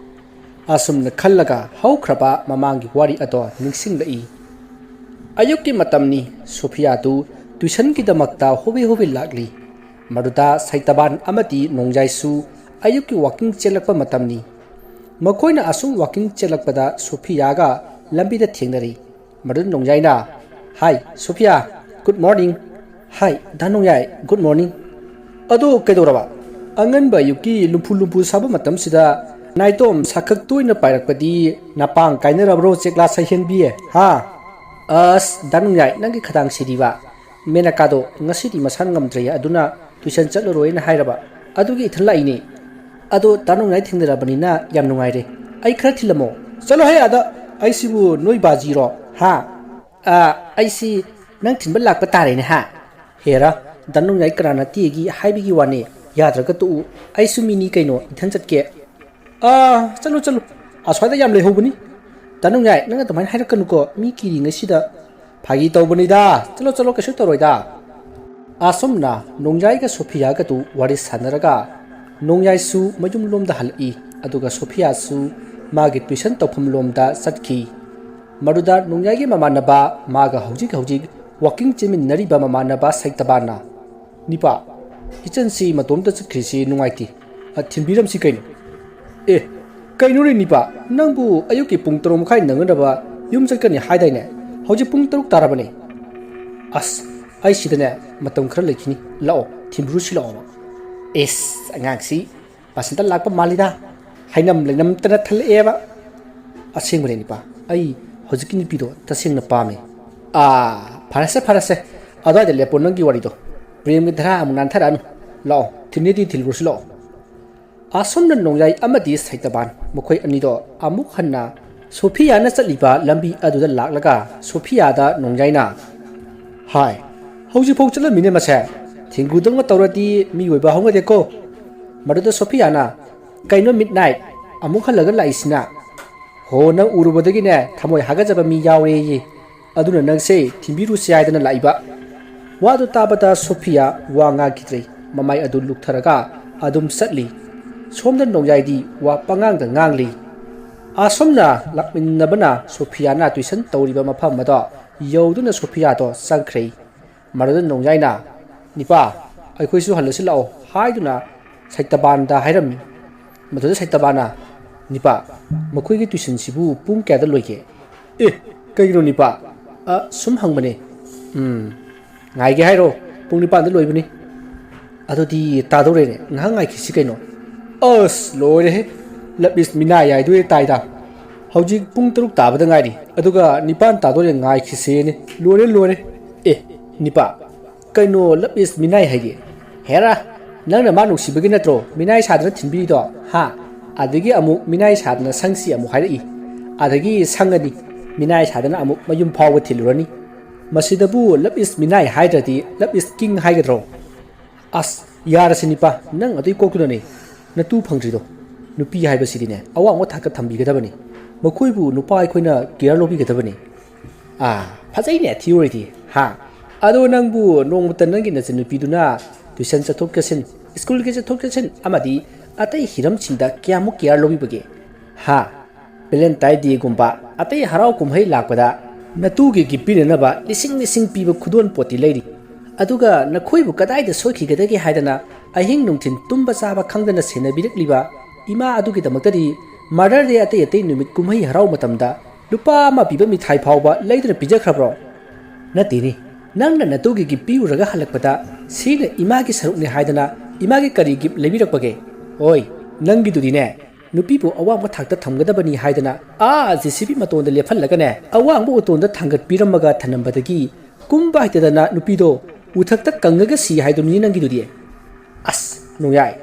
ꯑꯁꯨꯝꯅ ꯈꯜꯂꯒ ꯍꯧꯈ꯭ꯔꯕ ꯃꯃꯥꯡꯒꯤ ꯋꯥꯔꯤ ꯑꯗꯣ ꯅꯤꯡꯁꯤꯡꯂꯛꯏ꯫ ꯑꯌꯨꯛꯀꯤ ꯃꯇꯝꯅꯤ꯫ ꯁꯣꯐꯤꯌꯥꯗꯨ ꯇ꯭ꯌꯨꯁꯟꯒꯤꯗꯃꯛꯇ ꯍꯣꯕꯦ ꯍꯣꯕꯦ ꯂꯥꯛꯂꯤ꯫ ꯃꯗꯨꯗ ꯁꯩꯇꯕꯥꯟ ꯑꯃꯗꯤ ꯅꯣꯡꯌꯥꯏꯁꯨ ꯑꯌꯨꯛꯀꯤ ꯋꯥꯀꯤꯡ ꯆꯦꯜꯂꯛꯄ ꯃꯇꯝꯅꯤ꯫ ꯃꯈꯣꯏꯅ ꯑꯁꯨꯝ ꯋꯥꯀꯤꯡ ꯆꯦꯜꯂꯛꯄꯗ ꯁꯣꯐꯤꯌꯥꯒ ꯂꯝꯕꯤꯗ ꯊꯦꯡꯅꯔꯤ꯫ ꯃꯗꯨꯗ ꯅꯣꯡꯌꯥꯏꯅ, "ꯍꯥꯏ ꯁꯣꯐꯤꯌꯥ, ꯒꯨꯗ ꯃꯣꯔꯅꯤꯡ꯫" "ꯍꯥꯏ ꯗꯥ ꯅꯣꯡꯌꯥꯏ, ꯒꯨꯗ ꯃꯣꯔꯅꯤꯡ꯫" "ꯑꯗꯣ ꯀꯩꯗꯧꯔꯕ? ꯑꯉꯟꯕ ꯑꯌꯨꯛꯀꯤ ꯂꯨꯝꯐꯨ ꯂꯨꯝꯐꯨ ꯁꯥꯕ ꯃꯇꯝꯁꯤꯗ ꯅꯥꯏꯇꯣꯝ ꯁꯥꯈꯛ ꯇꯣꯏꯅ ꯄꯥꯏꯔꯛꯄꯗꯤ ꯅꯄꯥꯡ ꯀꯥꯏꯅꯔꯕ꯭ꯔꯣ ꯆꯦꯛꯂꯥ ꯁꯩꯍꯦꯟꯕꯤ? ꯍꯥ?" "ꯑꯁ ꯗꯥ ꯅꯣꯡꯌꯥꯏ, ꯅꯪꯒꯤ ꯈꯗꯥꯡꯁꯤꯗꯤꯕ꯫ ꯃꯦꯅꯀꯥꯗꯣ ꯉꯁꯤꯗꯤ ꯃꯁꯥ ꯉꯝꯗ꯭ꯔꯦ, ꯑꯗꯨꯅ ꯇ꯭ꯌꯨꯁꯟ ꯆꯠꯂꯔꯣꯏꯅ ꯍꯥꯏꯔꯕ꯫ ꯑꯗꯨꯒꯤ ꯏꯊꯟ ꯂꯥꯛꯏꯅꯦ꯫ ꯑꯗꯣ ꯗꯥ ꯅꯣꯡꯌꯥꯏ ꯊꯦꯡꯅꯔꯕꯅꯤꯅ ꯌꯥꯝ ꯅꯨꯡꯉꯥꯏꯔꯦ꯫ ꯑꯩ ꯈꯔ ꯊꯤꯜꯂꯝꯃꯣ꯫" "ꯆꯠꯂꯣꯍꯦ ꯑꯗ, ꯑꯩꯁꯤꯕꯨ ꯅꯣꯏ ꯕꯥꯖꯤꯔꯣ? ꯍꯥ?" "ꯑ, ꯑꯩꯁꯤ ꯅꯪ ꯊꯤꯟꯕ ꯂꯥꯛꯄ ꯇꯥꯔꯦꯅꯦ ꯍꯥ?" "ꯍꯦꯔꯥ, ꯗꯥ ꯅꯣꯡꯌꯥꯏ ꯀꯅꯥꯅ ꯇꯦꯛꯏꯒꯤ ꯍꯥꯏꯕꯒꯤ ꯋꯥꯅꯦ, ꯌꯥꯗ꯭ꯔꯒ ꯇꯣꯛꯎ꯫ ꯑꯩꯁꯨ ꯃꯤꯅꯤ ꯀꯩꯅꯣ, ꯏꯊꯟ ꯆꯠꯀꯦ꯫" "ꯑꯥ, ꯆꯠꯂꯨ, ꯆꯠꯂꯨ꯫ ꯑꯁ꯭ꯋꯥꯏꯗ ꯌꯥꯝ ꯂꯩꯍꯧꯕꯅꯤ꯫" "ꯗꯥ ꯅꯣꯡꯌꯥꯏ, ꯅꯪ ꯑꯗꯨꯃꯥꯏꯅ ꯍꯥꯏꯔꯛꯀꯅꯨꯀꯣ, ꯃꯤ ꯀꯤꯔꯤꯉꯩꯁꯤꯗ꯫" "ꯐꯥꯒꯤ ꯇꯧꯕꯅꯤꯗ, ꯆꯠꯂꯣ, ꯆꯠꯂꯣ, ꯀꯩꯁꯨ ꯇꯧꯔꯣꯏꯗ꯫" ꯑꯁꯨꯝꯅ ꯅꯣꯡꯌꯥꯏꯒ ꯁꯣꯐꯤꯌꯥꯒꯗꯨ ꯋꯥꯔꯤ ꯁꯥꯟꯅꯔꯒ ꯅꯣꯡꯌꯥꯏꯁꯨ ꯃꯌꯨꯝꯂꯣꯝꯗ ꯍꯜꯂꯛꯏ, ꯑꯗꯨꯒ ꯁꯣꯐꯤꯌꯥꯁꯨ ꯃꯥꯒꯤ ꯇ꯭ꯌꯨꯁꯟ ꯇꯧꯐꯝꯂꯣꯝꯗ ꯆꯠꯈꯤ꯫ ꯃꯗꯨꯗ ꯅꯣꯡꯌꯥꯏꯒꯤ ꯃꯃꯥꯟꯅꯕ, ꯃꯥꯒ ꯍꯧꯖꯤꯛ ꯍꯧꯖꯤꯛ ꯋꯥꯀꯤꯡ ꯆꯦꯟꯃꯤꯟꯅꯔꯤꯕ ꯃꯃꯥꯟꯅꯕ ꯁꯩꯇꯕꯥꯟꯅ, "ꯅꯤꯄꯥ, ꯏꯆꯟꯁꯤ ꯃꯇꯣꯝꯇ ꯆꯠꯈ꯭ꯔꯤꯁꯤ ꯅꯨꯡꯉꯥꯏꯇꯦ꯫ ꯑ, ꯊꯤꯟꯕꯤꯔꯝꯁꯤ ꯀꯩꯅꯣ?" "ꯑꯦ, ꯀꯩꯅꯣꯅꯦ ꯅꯤꯄꯥ, ꯅꯪꯕꯨ ꯑꯌꯨꯛꯀꯤ ꯄꯨꯡ ꯇꯔꯨꯛ ꯃꯈꯥꯏ ꯅꯪꯅꯅꯕ ꯌꯨꯝ ꯆꯠꯀꯅꯤ ꯍꯥꯏꯗꯥꯏꯅꯦ? ꯍꯧꯖꯤꯛ ꯄꯨꯡ ꯇꯔꯨꯛ ꯇꯥꯔꯕꯅꯦ꯫" "ꯑꯁ, ꯑꯩ ꯁꯤꯗꯅꯦ ꯃꯇꯝ ꯈꯔ ꯂꯩꯈꯤꯅꯤ꯫ ꯂꯥꯛꯑꯣ, ꯊꯤꯟꯕꯤꯔꯨꯁꯤ ꯂꯥꯛꯑꯣꯕ꯫" ꯑꯦꯁ, ꯑꯉꯥꯡꯁꯤ ꯄꯥꯁꯟꯇ ꯂꯥꯛꯄ ꯃꯥꯜꯂꯤꯗ꯫ ꯍꯥꯏꯅꯝ ꯂꯩꯅꯝꯇꯅ ꯊꯜꯂꯛꯑꯦꯕ꯫ "ꯑꯁꯦꯡꯕꯅꯦ ꯅꯤꯄꯥ, ꯑꯩ ꯍꯧꯖꯤꯛꯀꯤ ꯅꯨꯄꯤꯗꯣ ꯇꯁꯦꯡꯅ ꯄꯥꯝꯃꯦ꯫" "ꯑꯥ, ꯐꯔꯁꯦ, ꯐꯔꯁꯦ꯫ ꯑꯗꯨꯋꯥꯏꯗ ꯂꯦꯞꯄꯣ ꯅꯪꯒꯤ ꯋꯥꯔꯤꯗꯣ꯫ ꯄ꯭ꯔꯦꯝꯒꯤ ꯙꯔꯥ ꯑꯃꯨꯛ ꯅꯥꯟꯊꯔꯛꯑꯅꯨ꯫ ꯂꯥꯛꯑꯣ, ꯊꯤꯟꯅꯤꯗꯤ ꯊꯤꯜꯂꯨꯔꯁꯤ ꯂꯥꯛꯑꯣ꯫" ꯑꯁꯨꯝꯅ ꯅꯣꯡꯌꯥꯏ ꯑꯃꯗꯤ ꯁꯩꯇꯕꯥꯟ ꯃꯈꯣꯏ ꯑꯅꯤꯗꯣ ꯑꯃꯨꯛ ꯍꯟꯅ ꯁꯣꯐꯤꯌꯥꯅ ꯆꯠꯂꯤꯕ ꯂꯝꯕꯤ ꯑꯗꯨꯗ ꯂꯥꯛꯂꯒ ꯁꯣꯐꯤꯌꯥꯗ ꯅꯣꯡꯌꯥꯏꯅ, "ꯍꯥꯏ, ꯍꯧꯖꯤꯛꯐꯥꯎ ꯆꯠꯂꯝꯃꯤꯅꯦ ꯃꯁꯦ꯫ ꯊꯦꯡꯒꯨꯗꯧꯅ ꯇꯧꯔꯗꯤ ꯃꯤꯑꯣꯏꯕ ꯍꯧꯅꯗꯦꯀꯣ꯫" ꯃꯗꯨꯗ ꯁꯣꯐꯤꯌꯥꯅ, "ꯀꯩꯅꯣ ꯃꯤꯠ ꯅꯥꯏꯠ ꯑꯃꯨꯛ ꯍꯜꯂꯒ ꯂꯥꯛꯏꯁꯤꯅ? ꯍꯣ, ꯅꯪ ꯎꯔꯨꯕꯗꯒꯤꯅꯦ ꯊꯃꯣꯏ ꯍꯥꯒꯠꯆꯕ ꯃꯤ ꯌꯥꯎꯔꯦꯌꯦ꯫ ꯑꯗꯨꯅ ꯅꯪꯁꯦ ꯊꯤꯟꯕꯤꯔꯨꯁꯦ ꯍꯥꯏꯗꯅ ꯂꯥꯛꯏꯕ꯫" ꯋꯥꯗꯨ ꯇꯥꯕꯗ ꯁꯣꯐꯤꯌꯥ ꯋꯥ ꯉꯥꯡꯈꯤꯗ꯭ꯔꯦ꯫ ꯃꯃꯥꯏ ꯑꯗꯨ ꯂꯨꯛꯊꯔꯒ ꯑꯗꯨꯝ ꯆꯠꯂꯤ꯫ ꯁꯣꯝꯗ ꯅꯣꯡꯌꯥꯏꯗꯤ ꯋꯥ ꯄꯉꯥꯡꯗ ꯉꯥꯡꯂꯤ꯫ ꯑꯁꯨꯝꯅ ꯂꯥꯛꯃꯤꯟꯅꯕꯅ ꯁꯣꯐꯤꯌꯥꯅ ꯇꯨꯏꯁꯟ ꯇꯧꯔꯤꯕ ꯃꯐꯝ ꯑꯗꯣ ꯌꯧꯗꯨꯅ ꯁꯣꯐꯤꯌꯥꯗꯣ ꯆꯪꯈ꯭ꯔꯦ꯫ ꯃꯗꯨꯗ ꯅꯣꯡꯌꯥꯏꯅ, "ꯅꯤꯄꯥ, ꯑꯩꯈꯣꯏꯁꯨ ꯍꯜꯂꯁꯤ ꯂꯥꯛꯑꯣ" ꯍꯥꯏꯗꯨꯅ ꯁꯩꯇꯕꯥꯟꯗ ꯍꯥꯏꯔꯝꯃꯤ꯫ ꯃꯗꯨꯗ ꯁꯩꯇꯕꯥꯟꯅ, "ꯅꯤꯄꯥ, ꯃꯈꯣꯏꯒꯤ ꯇꯨꯏꯁꯟꯁꯤꯕꯨ ꯄꯨꯡ ꯀꯌꯥꯗ ꯂꯣꯏꯒꯦ?" "ꯑꯦ, ꯀꯩꯒꯤꯅꯣ ꯅꯤꯄꯥ?" "ꯑ, ꯁꯨꯝ ꯍꯪꯕꯅꯦ꯫" "ꯎꯝ, ꯉꯥꯏꯒꯦ ꯍꯥꯏꯔꯣ? ꯄꯨꯡ ꯅꯤꯄꯥꯟꯗ ꯂꯣꯏꯕꯅꯤ꯫" "ꯑꯗꯨꯗꯤ ꯇꯥꯗꯧꯔꯦꯅꯦ, ꯉꯥꯏꯍꯥꯛ ꯉꯥꯏꯈꯤꯁꯤ ꯀꯩꯅꯣ꯫" "ꯑꯁ, ꯂꯣꯏꯔꯦꯍꯦ, ꯂꯞ ꯏꯁ ꯃꯤꯅꯥꯏ ꯍꯥꯏꯗꯨ ꯍꯦꯛ ꯇꯥꯏꯗ꯫ ꯍꯧꯖꯤꯛ ꯄꯨꯡ ꯇꯔꯨꯛ ꯇꯥꯕꯗ ꯉꯥꯏꯔꯤ, ꯑꯗꯨꯒ ꯅꯤꯄꯥꯟ ꯇꯥꯗꯣꯔꯦ ꯉꯥꯏꯈꯤꯁꯦꯅꯦ꯫ ꯂꯣꯏꯔꯦ, ꯂꯣꯏꯔꯦ꯫ ꯑꯦ, ꯅꯤꯄꯥ, ꯀꯩꯅꯣ ꯂꯞ ꯏꯁ ꯃꯤꯅꯥꯏ ꯍꯥꯏꯗꯤ?" "ꯍꯦꯔꯥ, ꯅꯪꯅ ꯃꯥ ꯅꯨꯡꯁꯤꯕꯒꯤ ꯅꯠꯇ꯭ꯔꯣ ꯃꯤꯅꯥꯏ ꯁꯥꯗꯅ ꯊꯤꯟꯕꯤꯔꯤꯗꯣ, ꯍꯥ? ꯑꯗꯒꯤ ꯑꯃꯨꯛ ꯃꯤꯅꯥꯏ ꯁꯥꯗꯅ ꯁꯪꯁꯤ ꯑꯃꯨꯛ ꯍꯥꯏꯔꯛꯏ꯫ ꯑꯗꯒꯤ ꯁꯪꯉꯅꯤ, ꯃꯤꯅꯥꯏ ꯁꯥꯗꯅ ꯑꯃꯨꯛ ꯃꯌꯨꯝ ꯐꯥꯎꯕ ꯊꯤꯜꯂꯨꯔꯅꯤ꯫ ꯃꯁꯤꯗꯕꯨ ꯂꯞ ꯏꯁ ꯃꯤꯅꯥꯏ ꯍꯥꯏꯗ꯭ꯔꯗꯤ ꯂꯞ ꯏꯁ ꯀꯤꯡ ꯍꯥꯏꯒꯗ꯭ꯔꯣ?" "ꯑꯁ, ꯌꯥꯔꯁꯤ ꯅꯤꯄꯥ, ꯅꯪ ꯑꯗꯨꯏ ꯀꯣꯛꯇꯨꯅꯅꯦ ꯅꯇꯨ ꯐꯪꯗ꯭ꯔꯤꯗꯣ꯫ ꯅꯨꯄꯤ ꯍꯥꯏꯕꯁꯤꯗꯤꯅꯦ ꯑꯋꯥꯡꯕ ꯊꯥꯛꯇ ꯊꯝꯕꯤꯒꯗꯕꯅꯤ꯫ ꯃꯈꯣꯏꯕꯨ ꯅꯨꯄꯥ ꯑꯩꯈꯣꯏꯅ ꯀꯤꯌꯔ ꯂꯧꯕꯤꯒꯗꯕꯅꯤ꯫" "ꯑꯥ, ꯐꯖꯩꯅꯦ ꯊꯤꯑꯣꯔꯤꯗꯤ, ꯍꯥ? ꯑꯗꯣ ꯅꯪꯕꯨ ꯅꯣꯡꯃꯇ ꯅꯪꯒꯤ ꯅꯆꯟꯅꯨꯄꯤꯗꯨꯅ ꯇꯨꯏꯁꯟ ꯆꯠꯊꯣꯛ ꯆꯠꯁꯤꯟ, ꯁ꯭ꯀꯨꯜꯒꯤ ꯆꯠꯊꯣꯛ ꯆꯠꯁꯤꯟ ꯑꯃꯗꯤ ꯑꯇꯩ ꯍꯤꯔꯝꯁꯤꯡꯗ ꯀꯌꯥꯃꯨꯛ ꯀꯤꯌꯔ ꯂꯧꯕꯤꯕꯒꯦ, ꯍꯥ? ꯚꯦꯂꯦꯟꯇꯥꯏꯟ ꯗꯦꯒꯨꯝꯕ ꯑꯇꯩ ꯍꯔꯥꯎ ꯀꯨꯝꯍꯩ ꯂꯥꯛꯄꯗ ꯅꯇꯨꯒꯤ ꯒꯤꯐ ꯄꯤꯅꯅꯕ ꯂꯤꯁꯤꯡ ꯂꯤꯁꯤꯡ ꯄꯤꯕ ꯈꯨꯗꯣꯜ ꯄꯣꯠꯇꯤ ꯂꯩꯔꯤ꯫ ꯑꯗꯨꯒ ꯅꯈꯣꯏꯕꯨ ꯀꯗꯥꯏꯗ ꯁꯣꯏꯈꯤꯒꯗꯒꯦ ꯍꯥꯏꯗꯅ ꯑꯍꯤꯡ ꯅꯨꯡꯊꯤꯜ ꯇꯨꯝꯕ ꯆꯥꯕ ꯈꯪꯗꯅ ꯁꯦꯟꯅꯕꯤꯔꯛꯂꯤꯕ ꯏꯃꯥ ꯑꯗꯨꯒꯤꯗꯃꯛꯇꯗꯤ ꯃꯥꯗꯔ ꯗꯦ ꯑꯇꯩ ꯑꯇꯩ ꯅꯨꯃꯤꯠ ꯀꯨꯝꯍꯩ ꯍꯔꯥꯎ ꯃꯇꯝꯗ ꯂꯨꯄꯥ ꯑꯃ ꯄꯤꯕ ꯃꯤꯊꯥꯏ ꯐꯥꯎꯕ ꯂꯩꯗꯨꯅ ꯄꯤꯖꯈ꯭ꯔꯕ꯭ꯔꯣ?" "ꯅꯠꯇꯦꯅꯦ, ꯅꯪꯅ ꯅꯇꯨꯒꯤ ꯒꯤꯐ ꯄꯤꯔꯨꯔꯒ ꯍꯜꯂꯛꯄꯗ ꯁꯤꯅ ꯏꯃꯥꯒꯤ ꯁꯔꯨꯛꯅꯤ ꯍꯥꯏꯗꯅ ꯏꯃꯥꯒꯤ ꯀꯔꯤ ꯒꯤꯐ ꯂꯩꯕꯤꯔꯛꯄꯒꯦ? ꯑꯣꯏ, ꯅꯪꯒꯤꯗꯨꯗꯤꯅꯦ, ꯅꯨꯄꯤꯕꯨ ꯑꯋꯥꯡꯕ ꯊꯥꯛꯇ ꯊꯝꯒꯗꯕꯅꯤ ꯍꯥꯏꯗꯅ ꯑꯥ ꯖꯦ ꯁꯤ ꯕꯤ ꯃꯇꯣꯟꯗ ꯂꯦꯞꯍꯜꯂꯒꯅꯦ, ꯑꯋꯥꯡꯕ ꯎꯇꯣꯟꯗ ꯊꯥꯡꯒꯠꯄꯤꯔꯝꯃꯒ ꯊꯅꯝꯕꯗꯒꯤ ꯀꯨꯝꯕ ꯍꯩꯇꯗꯅ ꯅꯨꯄꯤꯗꯣ ꯎꯊꯛꯇ ꯀꯪꯉꯒ ꯁꯤ ꯍꯥꯏꯗꯨꯅꯤ ꯅꯪꯒꯤꯗꯨꯗꯤ꯫" "ꯑꯁ, ꯅꯣꯡꯌꯥꯏ,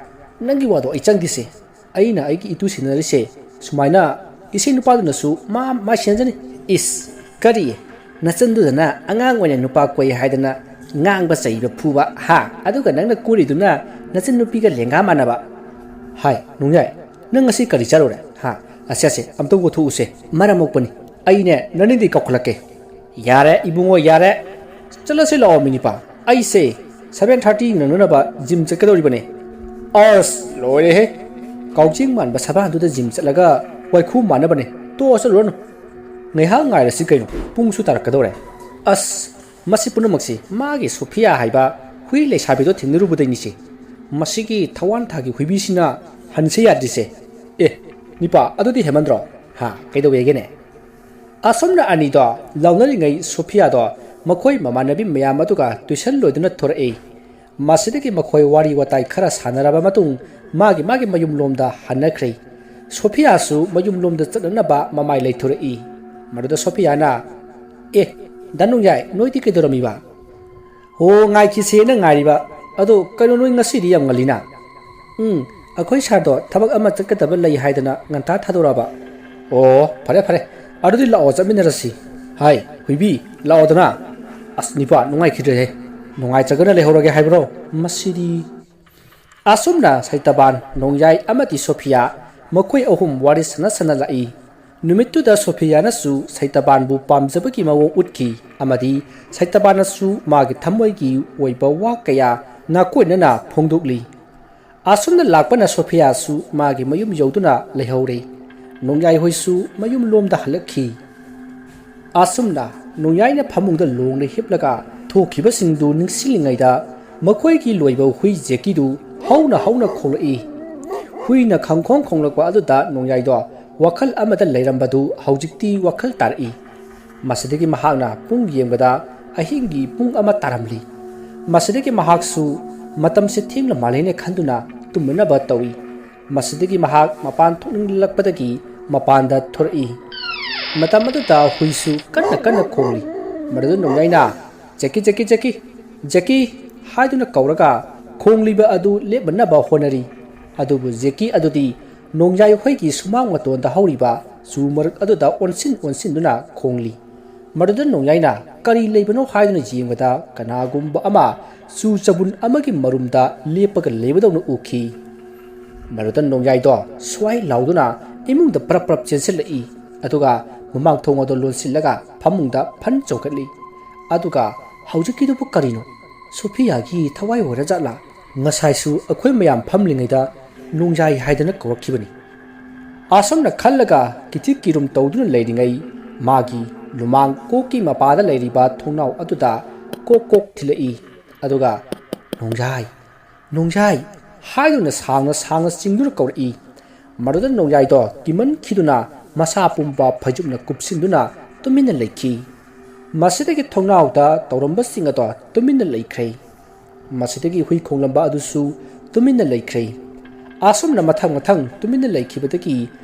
ꯅꯪꯒꯤ ꯋꯥꯗꯣ ꯑꯩ ꯆꯪꯗꯦꯁꯦ꯫ ꯑꯩꯅ ꯑꯩꯒꯤ ꯏꯇꯨ ꯁꯤꯟꯅꯔꯤꯁꯦ ꯁꯨꯃꯥꯏꯅ ꯏꯁꯩ ꯅꯨꯄꯥꯗꯨꯅꯁꯨ ꯃꯥ, ꯃꯥ ꯁꯤꯟꯅꯖꯅꯤ꯫" "ꯏꯁ, ꯀꯔꯤ? ꯅꯆꯟꯗꯨꯗꯅ ꯑꯉꯥꯡ ꯑꯣꯏꯅ ꯅꯨꯄꯥ ꯀꯣꯏ ꯍꯥꯏꯗꯅ ꯉꯥꯡꯕ ꯆꯩꯕ ꯐꯨꯕ, ꯍꯥ? ꯑꯗꯨꯒ ꯅꯪꯅ ꯀꯣꯏꯔꯤꯗꯨꯅ ꯅꯆꯟ ꯅꯨꯄꯤꯒ ꯂꯦꯡꯒꯥ ꯃꯥꯟꯅꯕ?" "ꯍꯥꯏ, ꯅꯣꯡꯌꯥꯏ, ꯅꯪ ꯉꯁꯤ ꯀꯔꯤ ꯆꯥꯔꯨꯔꯦ, ꯍꯥ? ꯑꯁꯦ, ꯑꯁꯦ, ꯑꯝꯇ ꯀꯣꯊꯣꯛꯎꯁꯦ, ꯃꯔꯝ ꯃꯣꯛꯄꯅꯤ꯫ ꯑꯩꯅꯦ ꯅꯅꯤꯡꯗꯤ ꯀꯧꯈꯠꯂꯛꯀꯦ꯫" "ꯌꯥꯔꯦ ꯏꯕꯨꯡꯉꯣ, ꯌꯥꯔꯦ꯫ ꯆꯠꯂꯁꯤ ꯂꯥꯛꯑꯣ ꯃꯤꯅꯤꯄꯥ꯫ ꯑꯩꯁꯦ ꯁꯚꯦꯟ ꯊꯥꯔꯇꯤ ꯅꯪꯅꯅꯕ ꯖꯤꯝ ꯆꯠꯀꯗꯧꯔꯤꯕꯅꯦ꯫" "ꯑꯁ, ꯂꯣꯏꯔꯦꯍꯦ꯫ ꯀꯥꯎꯖꯦꯡ ꯃꯥꯟꯕ ꯁꯕꯥꯟꯗꯨꯗ ꯖꯤꯝ ꯆꯠꯂꯒ ꯋꯥꯏꯈꯨ ꯃꯥꯟꯅꯕꯅꯦ꯫ ꯇꯣꯛꯑꯣ, ꯆꯠꯂꯨꯔꯅꯨ꯫ ꯉꯥꯏꯍꯥꯛ ꯉꯥꯏꯔꯁꯤ ꯀꯩꯅꯣ, ꯄꯨꯡꯁꯨ ꯇꯥꯔꯛꯀꯗꯧꯔꯦ꯫ ꯑꯁ, ꯃꯁꯤ ꯄꯨꯝꯅꯃꯛꯁꯤ ꯃꯥꯒꯤ ꯁꯣꯐꯤꯌꯥ ꯍꯥꯏꯕ ꯍꯨꯏ ꯂꯩꯁꯥꯕꯤꯗꯣ ꯊꯦꯡꯅꯔꯨꯕꯗꯩꯅꯤꯁꯦ꯫ ꯃꯁꯤꯒꯤ ꯊꯋꯥꯟ ꯊꯥꯒꯤ ꯍꯨꯏꯕꯤꯁꯤꯅ ꯍꯟꯁꯦ ꯌꯥꯗ꯭ꯔꯤꯁꯦ꯫ ꯑꯦ, ꯅꯤꯄꯥ, ꯑꯗꯨꯗꯤ ꯍꯦꯃꯟꯗ꯭ꯔꯣ? ꯍꯥ, ꯀꯩꯗꯧꯋꯦꯒꯦꯅꯦ? ꯑꯁꯣꯝꯅ ꯑꯅꯤꯗꯣ ꯂꯥꯎꯅꯔꯤꯉꯩ ꯁꯣꯐꯤꯌꯥꯗꯣ ꯃꯈꯣꯏ ꯃꯃꯥꯟꯅꯕꯤ ꯃꯌꯥꯝ ꯑꯗꯨꯒ ꯇꯨꯏꯁꯟ ꯂꯣꯏꯗꯨꯅ ꯊꯣꯔꯛꯏ꯫ ꯃꯁꯤꯗꯒꯤ ꯃꯈꯣꯏ ꯋꯥꯔꯤ ꯋꯥꯇꯥꯏ ꯈꯔ ꯁꯥꯟꯅꯔꯕ ꯃꯇꯨꯡ ꯃꯥꯒꯤ ꯃꯥꯒꯤ ꯃꯌꯨꯝꯂꯣꯝꯗ ꯍꯟꯅꯈ꯭ꯔꯦ꯫ ꯁꯣꯐꯤꯌꯥꯁꯨ ꯃꯌꯨꯝꯂꯣꯝꯗ ꯆꯠꯅꯅꯕ ꯃꯃꯥꯏ ꯂꯩꯊꯣꯔꯛꯏ꯫ ꯃꯗꯨꯗ ꯁꯣꯐꯤꯌꯥꯅ, "ꯑꯦ, ꯗꯥ ꯅꯣꯡꯌꯥꯏ, ꯅꯣꯏꯗꯤ ꯀꯩꯗꯧꯔꯝꯃꯤꯕ?" "ꯍꯣ, ꯉꯥꯏꯈꯤꯁꯦꯅ ꯉꯥꯏꯔꯤꯕ꯫ ꯑꯗꯣ ꯀꯩꯅꯣ, ꯅꯣꯏ ꯉꯁꯤꯗꯤ ꯌꯥꯝ ꯉꯜꯂꯤꯅ?" "ꯎꯝ, ꯑꯩꯈꯣꯏ ꯁꯥꯔꯗꯣ ꯊꯕꯛ ꯑꯃ ꯆꯠꯀꯗꯕ ꯂꯩ ꯍꯥꯏꯗꯅ ꯉꯟꯇꯥ ꯊꯥꯗꯣꯔꯛꯑꯕ꯫" "ꯑꯣ, ꯐꯔꯦ ꯐꯔꯦ, ꯑꯗꯨꯗꯤ ꯂꯥꯛꯑꯣ, ꯆꯠꯃꯤꯟꯅꯔꯁꯤ꯫ ꯍꯥꯏ, ꯍꯨꯏꯕꯤ, ꯂꯥꯛꯑꯣꯗꯅ꯫" "ꯑꯁ, ꯅꯤꯄꯥ, ꯅꯨꯡꯉꯥꯏꯈꯤꯗ꯭ꯔꯦꯍꯦ꯫ ꯅꯨꯡꯉꯥꯏꯇ꯭ꯔꯒꯅ ꯂꯩꯍꯧꯔꯒꯦ ꯍꯥꯏꯕ꯭ꯔꯣ? ꯃꯁꯤꯗꯤ꯫" ꯑꯁꯨꯝꯅ ꯁꯩꯇꯕꯥꯟ, ꯅꯣꯡꯌꯥꯏ ꯑꯃꯗꯤ ꯁꯣꯐꯤꯌꯥ ꯃꯈꯣꯏ ꯑꯍꯨꯝ ꯋꯥꯔꯤ ꯁꯥꯟꯅ ꯁꯥꯟꯅ ꯂꯥꯛꯏ꯫ ꯅꯨꯃꯤꯠꯇꯨꯗ ꯁꯣꯐꯤꯌꯥꯅꯁꯨ ꯁꯩꯇꯕꯥꯟꯕꯨ ꯄꯥꯝꯖꯕꯒꯤ ꯃꯑꯣꯡ ꯎꯠꯈꯤ ꯑꯃꯗꯤ ꯁꯩꯇꯕꯥꯟꯅꯁꯨ ꯃꯥꯒꯤ ꯊꯃꯣꯏꯒꯤ ꯑꯣꯏꯕ ꯋꯥ ꯀꯌꯥ ꯅꯥꯀꯣꯏꯅꯅ ꯐꯣꯡꯗꯣꯛꯂꯤ꯫ ꯑꯁꯨꯝꯅ ꯂꯥꯛꯄꯅ ꯁꯣꯐꯤꯌꯥꯁꯨ ꯃꯥꯒꯤ ꯃꯌꯨꯝ ꯌꯧꯗꯨꯅ ꯂꯩꯍꯧꯔꯦ꯫ ꯅꯣꯡꯌꯥꯏ ꯍꯣꯏꯁꯨ ꯃꯌꯨꯝꯂꯣꯝꯗ ꯍꯜꯂꯛꯈꯤ꯫ ꯑꯁꯨꯝꯅ ꯅꯣꯡꯌꯥꯏꯅ ꯐꯃꯨꯡꯗ ꯂꯣꯡꯅ ꯍꯤꯞꯂꯒ ꯊꯣꯛꯈꯤꯕꯁꯤꯡꯗꯨ ꯅꯤꯡꯁꯤꯡꯂꯤꯉꯩꯗ ꯃꯈꯣꯏꯒꯤ ꯂꯣꯏꯕ ꯍꯨꯏ ꯖꯦꯀꯤꯗꯨ ꯍꯧꯅ ꯍꯧꯅ ꯈꯣꯡꯂꯛꯏ꯫ ꯍꯨꯏꯅ ꯈꯪꯈꯣꯡ ꯈꯣꯡꯂꯛꯄ ꯑꯗꯨꯗ ꯅꯣꯡꯌꯥꯏꯗꯣ ꯋꯥꯈꯜ ꯑꯃꯗ ꯂꯩꯔꯝꯕꯗꯨ ꯍꯧꯖꯤꯛꯇꯤ ꯋꯥꯈꯜ ꯇꯥꯔꯛꯏ꯫ ꯃꯁꯤꯗꯒꯤ ꯃꯍꯥꯛꯅ ꯄꯨꯡ ꯌꯦꯡꯕꯗ ꯑꯍꯤꯡꯒꯤ ꯄꯨꯡ ꯑꯃ ꯇꯥꯔꯝꯂꯤ꯫ ꯃꯁꯤꯗꯒꯤ ꯃꯍꯥꯛꯁꯨ ꯃꯇꯝꯁꯦ ꯊꯦꯡꯂ ꯃꯥꯜꯂꯦꯅ ꯈꯟꯗꯨꯅ ꯇꯨꯝꯅꯅꯕ ꯇꯧꯏ꯫ ꯃꯁꯤꯗꯒꯤ ꯃꯍꯥꯛ ꯃꯄꯥꯟ ꯊꯣꯛꯅꯤꯡꯂꯛꯄꯗꯒꯤ ꯃꯄꯥꯟꯗ ꯊꯣꯔꯛꯏ꯫ ꯃꯇꯝ ꯑꯗꯨꯗ ꯍꯨꯏꯁꯨ ꯀꯟꯅ ꯀꯟꯅ ꯈꯣꯡꯂꯤ꯫ ꯃꯗꯨꯗ ꯅꯣꯡꯌꯥꯏꯅ, "ꯖꯦꯀꯤ, ꯖꯦꯀꯤ, ꯖꯦꯀꯤ, ꯖꯦꯀꯤ" ꯍꯥꯏꯗꯨꯅ ꯀꯧꯔꯒ ꯈꯣꯡꯂꯤꯕ ꯑꯗꯨ ꯂꯦꯞꯅꯅꯕ ꯍꯣꯠꯅꯔꯤ꯫ ꯑꯗꯨꯕꯨ ꯖꯦꯀꯤ ꯑꯗꯨꯗꯤ ꯅꯣꯡꯌꯥꯏ ꯍꯣꯏꯒꯤ ꯁꯨꯃꯥꯡ ꯃꯇꯣꯟꯗ ꯍꯧꯔꯤꯕ ꯆꯨ ꯃꯔꯛ ꯑꯗꯨꯗ ꯑꯣꯟꯁꯤꯟ ꯑꯣꯟꯁꯤꯟꯗꯨꯅ ꯈꯣꯡꯂꯤ꯫ ꯃꯗꯨꯗ ꯅꯣꯡꯌꯥꯏꯅ ꯀꯔꯤ ꯂꯩꯕꯅꯣ ꯍꯥꯏꯗꯨꯅ ꯌꯦꯡꯕꯗ ꯀꯅꯥꯒꯨꯝꯕ ꯑꯃ ꯆꯨ ꯆꯕꯨꯟ ꯑꯃꯒꯤ ꯃꯔꯨꯝꯗ ꯂꯦꯞꯄꯒ ꯂꯩꯕꯗꯧꯅ ꯎꯈꯤ꯫ ꯃꯗꯨꯗ ꯅꯣꯡꯌꯥꯏꯗꯣ ꯁ꯭ꯋꯥꯏ ꯂꯥꯎꯗꯨꯅ ꯏꯃꯨꯡꯗ ꯄ꯭ꯔꯞ ꯄ꯭ꯔꯞ ꯆꯦꯟꯁꯤꯜꯂꯛꯏ꯫ ꯑꯗꯨꯒ ꯃꯃꯥꯡ ꯊꯣꯡ ꯑꯗꯨ ꯂꯣꯟꯁꯤꯜꯂꯒ ꯐꯃꯨꯡꯗ ꯐꯟ ꯆꯣꯡꯈꯠꯂꯤ꯫ ꯑꯗꯨꯒ ꯍꯧꯖꯤꯛꯀꯤꯗꯨꯕꯨ ꯀꯔꯤꯅꯣ? ꯁꯣꯐꯤꯌꯥꯒꯤ ꯊꯋꯥꯏ ꯑꯣꯏꯔꯖꯥꯠꯂꯥ? ꯉꯁꯥꯏꯁꯨ ꯑꯩꯈꯣꯏ ꯃꯌꯥꯝ ꯐꯝꯂꯤꯉꯩꯗ ꯅꯣꯡꯌꯥꯏ ꯍꯥꯏꯗꯅ ꯀꯧꯔꯛꯈꯤꯕꯅꯤ꯫ ꯑꯁꯨꯝꯅ ꯈꯜꯂꯒ ꯀꯤꯊꯤ ꯀꯤꯔꯨꯝ ꯇꯧꯗꯨꯅ ꯂꯩꯔꯤꯉꯩ, ꯃꯥꯒꯤ ꯂꯨꯃꯥꯡ ꯀꯣꯛꯀꯤ ꯃꯄꯥꯗ ꯂꯩꯔꯤꯕ ꯊꯣꯡꯅꯥꯎ ꯑꯗꯨꯗ ꯀꯣꯛ ꯀꯣꯛ ꯊꯤꯜꯂꯛꯏ꯫ ꯑꯗꯨꯒ, "ꯅꯣꯡꯌꯥꯏ, ꯅꯣꯡꯌꯥꯏ" ꯍꯥꯏꯗꯨꯅ ꯁꯥꯡꯅ ꯁꯥꯡꯅ ꯆꯤꯡꯗꯨꯅ ꯀꯧꯔꯛꯏ꯫ ꯃꯗꯨꯗ ꯅꯣꯡꯌꯥꯏꯗꯣ ꯀꯤꯃꯟꯈꯤꯗꯨꯅ ꯃꯁꯥ ꯄꯨꯝꯕ ꯐꯩꯖꯨꯞꯅ ꯀꯨꯞꯁꯤꯟꯗꯨꯅ ꯇꯨꯃꯤꯟꯅ ꯂꯩꯈꯤ꯫ ꯃꯁꯤꯗꯒꯤ ꯊꯣꯡꯅꯥꯎꯗ ꯇꯧꯔꯝꯕꯁꯤꯡ ꯑꯗꯣ ꯇꯨꯃꯤꯟꯅ ꯂꯩꯈ꯭ꯔꯦ꯫ ꯃꯁꯤꯗꯒꯤ ꯍꯨꯏ ꯈꯣꯡꯂꯝꯕ ꯑꯗꯨꯁꯨ ꯇꯨꯃꯤꯟꯅ ꯂꯩꯈ꯭ꯔꯦ꯫ ꯑꯁꯨꯝꯅ ꯃꯊꯪ ꯃꯊꯪ ꯇꯨꯃꯤꯟꯅ ꯂꯩꯈꯤꯕꯗꯒꯤ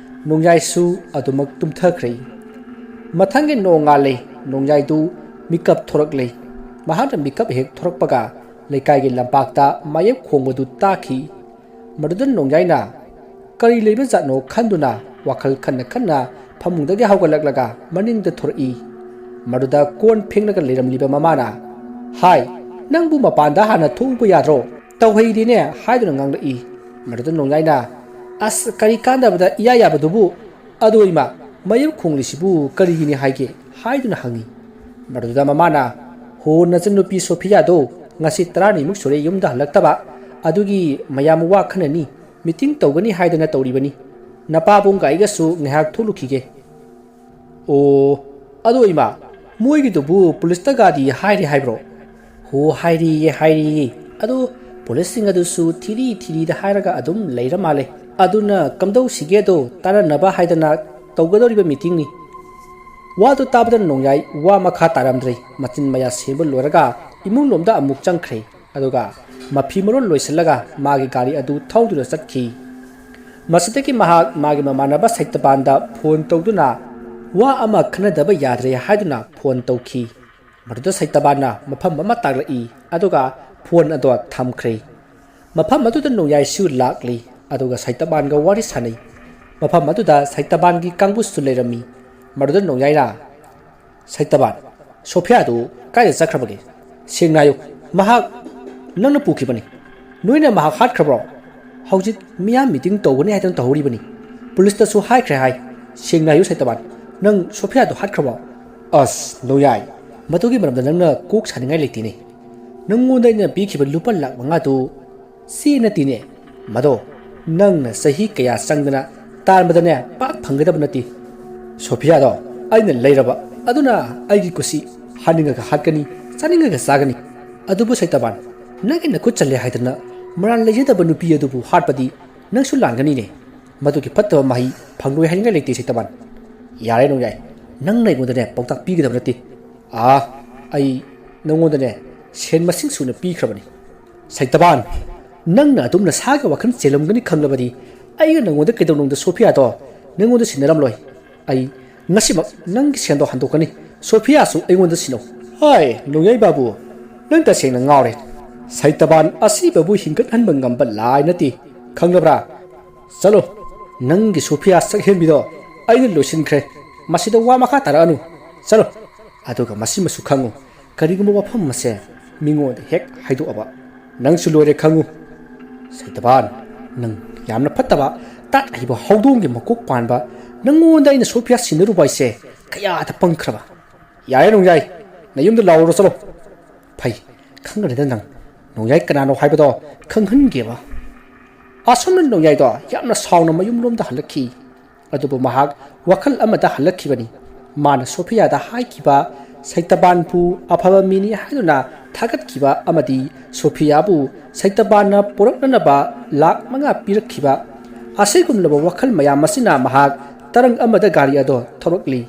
ꯅꯣꯡꯌꯥꯏꯁꯨ ꯑꯗꯨꯃꯛ ꯇꯨꯝꯊꯈ꯭ꯔꯦ꯫ ꯃꯊꯪꯒꯤ ꯅꯣꯡꯉꯥꯜꯂꯦ꯫ ꯅꯣꯡꯌꯥꯏꯗꯨ ꯃꯤꯀꯞ ꯊꯣꯔꯛꯂꯦ꯫ ꯃꯍꯥꯛꯅ ꯃꯤꯀꯞ ꯍꯦꯛ ꯊꯣꯔꯛꯄꯒ ꯂꯩꯀꯥꯏꯒꯤ ꯂꯝꯄꯥꯛꯇ ꯃꯥꯌꯦꯞ ꯈꯣꯡꯕꯗꯨ ꯇꯥꯈꯤ꯫ ꯃꯗꯨꯗ ꯅꯣꯡꯌꯥꯏꯅ ꯀꯔꯤ ꯂꯩꯕ ꯖꯥꯠꯅꯣ ꯈꯟꯗꯨꯅ ꯋꯥꯈꯜ ꯈꯟꯅ ꯈꯟꯅ ꯐꯃꯨꯡꯗꯒꯤ ꯍꯧꯒꯠꯂꯛꯂꯒ ꯃꯅꯤꯡꯗ ꯊꯣꯔꯛꯏ꯫ ꯃꯗꯨꯗ ꯀꯣꯟ ꯐꯦꯡꯂꯒ ꯂꯩꯔꯝꯂꯤꯕ ꯃꯃꯥꯅ, "ꯍꯥꯏ, ꯅꯪꯕꯨ ꯃꯄꯥꯟꯗ ꯍꯥꯟꯅ ꯊꯣꯛꯎꯕ ꯌꯥꯗ꯭ꯔꯣ? ꯇꯧꯍꯩꯗꯦꯅꯦ" ꯍꯥꯏꯗꯨꯅ ꯉꯥꯡꯂꯛꯏ꯫ ꯃꯗꯨꯗ ꯅꯣꯡꯌꯥꯏꯅ, "ꯑꯁ, ꯀꯔꯤ ꯀꯥꯟꯗꯕꯗ ꯏꯌꯥ ꯌꯥꯕꯗꯨꯕꯨ? ꯑꯗꯣ ꯏꯃꯥ, ꯃꯌꯦꯛ ꯈꯣꯡꯂꯤꯁꯤꯕꯨ ꯀꯔꯤꯒꯤꯅꯤ ꯍꯥꯏꯒꯦ?" ꯍꯥꯏꯗꯨꯅ ꯍꯪꯉꯤ꯫ ꯃꯗꯨꯗ ꯃꯃꯥꯅ, "ꯍꯣ, ꯅꯆꯟꯅꯨꯄꯤ ꯁꯣꯐꯤꯌꯥꯗꯣ ꯉꯁꯤ ꯇꯔꯥꯅꯤꯃꯨꯛ ꯁꯨꯔꯦ ꯌꯨꯝꯗ ꯍꯜꯂꯛꯇꯕ, ꯑꯗꯨꯒꯤ ꯃꯌꯥꯝ ꯋꯥ ꯈꯟꯅꯅꯤ, ꯃꯤꯇꯤꯡ ꯇꯧꯒꯅꯤ ꯍꯥꯏꯗꯅ ꯇꯧꯔꯤꯕꯅꯤ꯫ ꯅꯄꯥꯕꯨꯡꯒ ꯑꯩꯒꯁꯨ ꯉꯥꯏꯍꯥꯛ ꯊꯣꯛꯂꯨꯈꯤꯒꯦ"꯫ "ꯑꯣ, ꯑꯗꯣ ꯏꯃꯥ, ꯃꯣꯏꯒꯤꯗꯨꯕꯨ ꯄꯨꯂꯤꯁꯇꯒꯗꯤ ꯍꯥꯏꯔꯦ ꯍꯥꯏꯕ꯭ꯔꯣ?" "ꯍꯣ, ꯍꯥꯏꯔꯤꯌꯦ, ꯍꯥꯏꯔꯤꯌꯦ꯫ ꯑꯗꯣ ꯄꯨꯂꯤꯁꯁꯤꯡ ꯑꯗꯨꯁꯨ ꯊꯤꯔꯤ ꯊꯤꯔꯤꯗ ꯍꯥꯏꯔꯒ ꯑꯗꯨꯝ ꯂꯩꯔ ꯃꯥꯜꯂꯦ꯫ ꯑꯗꯨꯅ ꯀꯝꯗꯧꯁꯤꯒꯦꯗꯣ ꯇꯥꯟꯅꯅꯕ ꯍꯥꯏꯗꯅ ꯇꯧꯒꯗꯧꯔꯤꯕ ꯃꯤꯇꯤꯡꯅꯤ"꯫ ꯋꯥꯗꯨ ꯇꯥꯕꯗ ꯅꯣꯡꯌꯥꯏ ꯋꯥ ꯃꯈꯥ ꯇꯥꯔꯝꯗ꯭ꯔꯦ꯫ ꯃꯆꯤꯟ ꯃꯌꯥ ꯁꯦꯝꯕ ꯂꯣꯏꯔꯒ ꯏꯃꯨꯡ ꯂꯣꯝꯗ ꯑꯃꯨꯛ ꯆꯪꯈ꯭ꯔꯦ꯫ ꯑꯗꯨꯒ ꯃꯐꯤ ꯃꯔꯣꯟ ꯂꯣꯏꯁꯤꯜꯂꯒ ꯃꯥꯒꯤ ꯒꯥꯔꯤ ꯑꯗꯨ ꯊꯧꯗꯨꯅ ꯆꯠꯈꯤ꯫ ꯃꯁꯤꯗꯒꯤ ꯃꯍꯥꯛ ꯃꯥꯒꯤ ꯃꯃꯥꯟꯅꯕ ꯁꯩꯇꯕꯥꯟꯗ ꯐꯣꯟ ꯇꯧꯗꯨꯅ ꯋꯥ ꯑꯃ ꯈꯟꯅꯗꯕ ꯌꯥꯗ꯭ꯔꯦ ꯍꯥꯏꯗꯨꯅ ꯐꯣꯟ ꯇꯧꯈꯤ꯫ ꯃꯗꯨꯗ ꯁꯩꯇꯕꯥꯟꯅ ꯃꯐꯝ ꯑꯃ ꯇꯥꯛꯂꯛꯏ, ꯑꯗꯨꯒ ꯐꯣꯟ ꯑꯗꯣ ꯊꯝꯈ꯭ꯔꯦ꯫ ꯃꯐꯝ ꯑꯗꯨꯗ ꯅꯣꯡꯌꯥꯏꯁꯨ ꯂꯥꯛꯂꯤ, ꯑꯗꯨꯒ ꯁꯩꯇꯕꯥꯟꯒ ꯋꯥꯔꯤ ꯁꯥꯟꯅꯩ꯫ ꯃꯐꯝ ꯑꯗꯨꯗ ꯁꯩꯇꯕꯥꯟꯒꯤ ꯀꯥꯡꯕꯨꯁꯨ ꯂꯩꯔꯝꯃꯤ꯫ ꯃꯗꯨꯗ ꯅꯣꯡꯌꯥꯏꯅ, "ꯁꯩꯇꯕꯥꯟ, ꯁꯣꯐꯤꯌꯥꯗꯨ ꯀꯥꯏꯗ ꯆꯠꯈ꯭ꯔꯕꯒꯦ? ꯁꯦꯡꯅ ꯍꯥꯏꯌꯨ, ꯃꯍꯥꯛ ꯅꯪꯅ ꯄꯨꯈꯤꯕꯅꯤ꯫ ꯅꯣꯏꯅ ꯃꯍꯥꯛ ꯍꯥꯠꯈ꯭ꯔꯕ꯭ꯔꯣ? ꯍꯧꯖꯤꯛ ꯃꯤꯌꯥꯝ ꯃꯤꯇꯤꯡ ꯇꯧꯒꯅꯤ ꯍꯥꯏꯗꯨꯅ ꯇꯧꯍꯧꯔꯤꯕꯅꯤ꯫ ꯄꯨꯂꯤꯁꯇꯁꯨ ꯍꯥꯏꯈ꯭ꯔꯦ ꯍꯥꯏ꯫ ꯁꯦꯡꯅ ꯍꯥꯏꯌꯨ ꯁꯩꯇꯕꯥꯟ, ꯅꯪ ꯁꯣꯐꯤꯌꯥꯗꯨ ꯍꯥꯠꯈ꯭ꯔꯕꯣ?" "ꯑꯁ, ꯅꯣꯡꯌꯥꯏ, ꯃꯗꯨꯒꯤ ꯃꯔꯝꯗ ꯅꯪꯅ ꯀꯣꯛ ꯁꯥꯅꯤꯡꯉꯥꯏ ꯂꯩꯇꯦꯅꯦ꯫ ꯅꯪꯉꯣꯟꯗ ꯑꯩꯅ ꯄꯤꯈꯤꯕ ꯂꯨꯄꯥ ꯂꯥꯛ ꯃꯉꯥꯗꯨ ꯆꯦ ꯅꯠꯇꯦꯅꯦ꯫ ꯃꯗꯣ ꯅꯪꯅ ꯆꯍꯤ ꯀꯌꯥ ꯆꯪꯗꯅ ꯇꯥꯟꯕꯗꯅꯦ ꯄꯥꯛ ꯐꯪꯒꯗꯕ ꯅꯠꯇꯦ꯫ ꯁꯣꯐꯤꯌꯥꯗꯣ ꯑꯩꯅ ꯂꯩꯔꯕ, ꯑꯗꯨꯅ ꯑꯩꯒꯤ ꯀꯨꯁꯤ, ꯍꯥꯠꯅꯤꯡꯉꯒ ꯍꯥꯠꯀꯅꯤ, ꯆꯥꯅꯤꯡꯉꯒ ꯆꯥꯒꯅꯤ꯫ ꯑꯗꯨꯕꯨ ꯁꯩꯇꯕꯥꯟ, ꯅꯪꯒꯤ ꯅꯈꯨꯠ ꯆꯠꯂꯦ ꯍꯥꯏꯗꯅ ꯃꯔꯥꯜ ꯂꯩꯖꯗꯕ ꯅꯨꯄꯤ ꯑꯗꯨꯕꯨ ꯍꯥꯠꯄꯗꯤ ꯅꯪꯁꯨ ꯂꯥꯟꯒꯅꯤꯅꯦ꯫ ꯃꯗꯨꯒꯤ ꯐꯠꯇꯕ ꯃꯍꯩ ꯐꯪꯂꯣꯏ ꯍꯥꯏꯅꯤꯡꯉꯥꯏ ꯂꯩꯇꯦ ꯁꯩꯇꯕꯥꯟ꯫ ꯌꯥꯔꯦ ꯅꯣꯡꯌꯥꯏ, ꯅꯪꯅ ꯑꯩꯉꯣꯟꯗꯅꯦ ꯄꯥꯎꯇꯥꯛ ꯄꯤꯒꯗꯕ ꯅꯠꯇꯦ꯫ ꯑꯥ, ꯑꯩ ꯅꯪꯉꯣꯟꯗꯅꯦ ꯁꯦꯟ ꯃꯁꯤꯡ ꯁꯨꯅ ꯄꯤꯈ꯭ꯔꯕꯅꯤ꯫ ꯁꯩꯇꯕꯥꯟ, ꯅꯪꯅ ꯑꯗꯨꯝ ꯅꯁꯥꯒꯤ ꯋꯥꯈꯜ ꯆꯦꯜꯂꯝꯒꯅꯤ ꯈꯪꯂꯕꯗꯤ ꯑꯩꯅ ꯅꯪꯉꯣꯟꯗ ꯀꯩꯗꯧꯅꯨꯡꯗ ꯁꯣꯐꯤꯌꯥꯗꯣ ꯅꯪꯉꯣꯟꯗ ꯁꯤꯟꯅꯔꯝꯂꯣꯏ꯫ ꯑꯩ ꯉꯁꯤꯃꯛ ꯅꯪꯒꯤ ꯁꯦꯟꯗꯣ ꯍꯟꯗꯣꯛꯀꯅꯤ꯫ ꯁꯣꯐꯤꯌꯥꯁꯨ ꯑꯩꯉꯣꯟꯗ ꯁꯤꯟꯅꯧ꯫ ꯍꯥꯏ, ꯅꯣꯡꯌꯥꯏ ꯕꯥꯕꯨ, ꯅꯪ ꯇꯁꯦꯡꯅ ꯉꯥꯎꯔꯦ꯫ ꯁꯩꯇꯕꯥꯟ ꯑꯁꯤꯕꯕꯨ ꯍꯤꯡꯒꯠꯍꯟꯕ ꯉꯝꯕ ꯂꯥꯏ ꯅꯠꯇꯦ, ꯈꯪꯂꯕ꯭ꯔꯥ? ꯆꯠꯂꯣ, ꯅꯪꯒꯤ ꯁꯣꯐꯤꯌꯥ ꯁꯛꯍꯦꯟꯕꯤꯗꯣ ꯑꯩꯅ ꯂꯣꯏꯁꯤꯟꯈ꯭ꯔꯦ꯫ ꯃꯁꯤꯗ ꯋꯥ ꯃꯈꯥ ꯇꯥꯔꯛꯑꯅꯨ꯫ ꯆꯠꯂꯣ꯫ ꯑꯗꯨꯒ ꯃꯁꯤꯃꯁꯨ ꯈꯪꯉꯨ, ꯀꯔꯤꯒꯨꯝꯕ ꯋꯥꯐꯝ ꯑꯃꯁꯦ ꯃꯤꯉꯣꯟꯗ ꯍꯦꯛ ꯍꯥꯏꯗꯣꯛꯑꯕ, ꯅꯪꯁꯨ ꯂꯣꯏꯔꯦ ꯈꯪꯉꯨ꯫ ꯁꯩꯇꯕꯥꯟ, ꯅꯪ ꯌꯥꯝꯅ ꯐꯠꯇꯕ, ꯇꯥꯠ ꯍꯩꯕ ꯍꯧꯗꯣꯡꯒꯤ ꯃꯀꯣꯛ ꯄꯥꯟꯕ, ꯅꯪꯉꯣꯟꯗ ꯑꯩꯅ ꯁꯣꯐꯤꯌꯥ ꯁꯤꯟꯅꯔꯨꯕ ꯍꯥꯏꯁꯦ ꯀꯌꯥꯗ ꯄꯪꯈ꯭ꯔꯕ꯫ ꯌꯥꯔꯦ ꯅꯣꯡꯌꯥꯏ, ꯅꯌꯨꯝꯗ ꯂꯥꯎꯔꯨꯔꯣ ꯆꯠꯂꯣ꯫ ꯐꯩ, ꯈꯪꯒꯅꯤꯗ ꯅꯪ ꯅꯣꯡꯌꯥꯏ ꯀꯅꯥꯅꯣ ꯍꯥꯏꯕꯗꯣ ꯈꯪꯍꯟꯒꯦꯕ꯫ ꯑꯁꯨꯝꯅ ꯅꯣꯡꯌꯥꯏꯗꯣ ꯌꯥꯝꯅ ꯁꯥꯎꯅ ꯃꯌꯨꯝꯂꯣꯝꯗ ꯍꯜꯂꯛꯈꯤ꯫ ꯑꯗꯨꯕꯨ ꯃꯍꯥꯛ ꯋꯥꯈꯜ ꯑꯃꯗ ꯍꯜꯂꯛꯈꯤꯕꯅꯤ꯫ ꯃꯥꯅ ꯁꯣꯐꯤꯌꯥꯗ ꯍꯥꯏꯈꯤꯕ, ꯁꯩꯇꯕꯥꯟꯕꯨ ꯑꯐꯕ ꯃꯤꯅꯤ ꯍꯥꯏꯗꯨꯅ ꯊꯥꯒꯠꯈꯤꯕ ꯑꯃꯗꯤ ꯁꯣꯐꯤꯌꯥꯕꯨ ꯁꯩꯇꯕꯥꯟꯅ ꯄꯨꯔꯛꯅꯅꯕ ꯂꯥꯛ ꯃꯉꯥ ꯄꯤꯔꯛꯈꯤꯕ, ꯑꯁꯤꯒꯨꯝꯂꯕ ꯋꯥꯈꯜ ꯃꯌꯥꯝ ꯑꯁꯤꯅ ꯃꯍꯥꯛ ꯇꯔꯪ ꯑꯃꯗ ꯒꯥꯔꯤ ꯑꯗꯣ ꯊꯧꯔꯛꯂꯤ꯫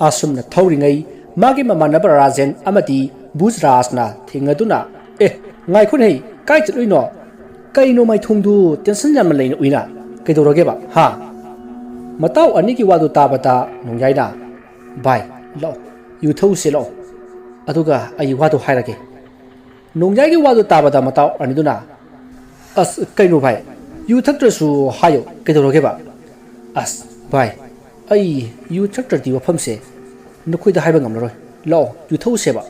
ꯑꯁꯨꯝꯅ ꯊꯧꯔꯤꯉꯩ ꯃꯥꯒꯤ ꯃꯃꯥꯟꯅꯕ ꯔꯥꯖꯦꯟ ꯑꯃꯗꯤ ꯕꯨꯖꯔꯥꯖꯅ ꯊꯦꯡꯅꯗꯨꯅ, "ꯑꯦ, ꯉꯥꯏꯈꯣꯅꯦ, ꯀꯥꯏ ꯆꯠꯂꯨꯏꯅꯣ? ꯀꯩꯅꯣ ꯃꯥꯏꯊꯣꯡꯗꯨ tension ꯌꯥꯝꯅ ꯂꯩꯅ ꯎꯏꯅ? ꯀꯩꯗꯧꯔꯒꯦꯕ, ꯍꯥ?" ꯃꯇꯥꯎ ꯑꯅꯤꯒꯤ ꯋꯥꯗꯨ ꯇꯥꯕꯗ ꯅꯣꯡꯌꯥꯏꯅ, "ꯚꯥꯏ, ꯂꯥꯛꯑꯣ, ꯌꯨ ꯊꯛꯎꯁꯦ ꯂꯥꯛꯑꯣ, ꯑꯗꯨꯒ ꯑꯩ ꯋꯥꯗꯨ ꯍꯥꯏꯔꯒꯦ"꯫ ꯅꯣꯡꯌꯥꯏꯒꯤ ꯋꯥꯗꯨ ꯇꯥꯕꯗ ꯃꯇꯥꯎ ꯑꯅꯤꯗꯨꯅ, "ꯑꯁ, ꯀꯩꯅꯣ ꯚꯥꯏ, ꯌꯨ ꯊꯛꯇ꯭ꯔꯁꯨ ꯍꯥꯏꯌꯣ, ꯀꯩꯗꯧꯔꯒꯦꯕ?" "ꯑꯁ ꯚꯥꯏ, ꯑꯩ ꯌꯨ ꯊꯛꯇ꯭ꯔꯗꯤ ꯋꯥꯐꯝꯁꯦ ꯅꯈꯣꯏꯗ ꯍꯥꯏꯕ ꯉꯝꯂꯔꯣꯏ꯫ ꯂꯥꯛꯑꯣ, ꯌꯨ ꯊꯛꯎꯁꯦꯕ"꯫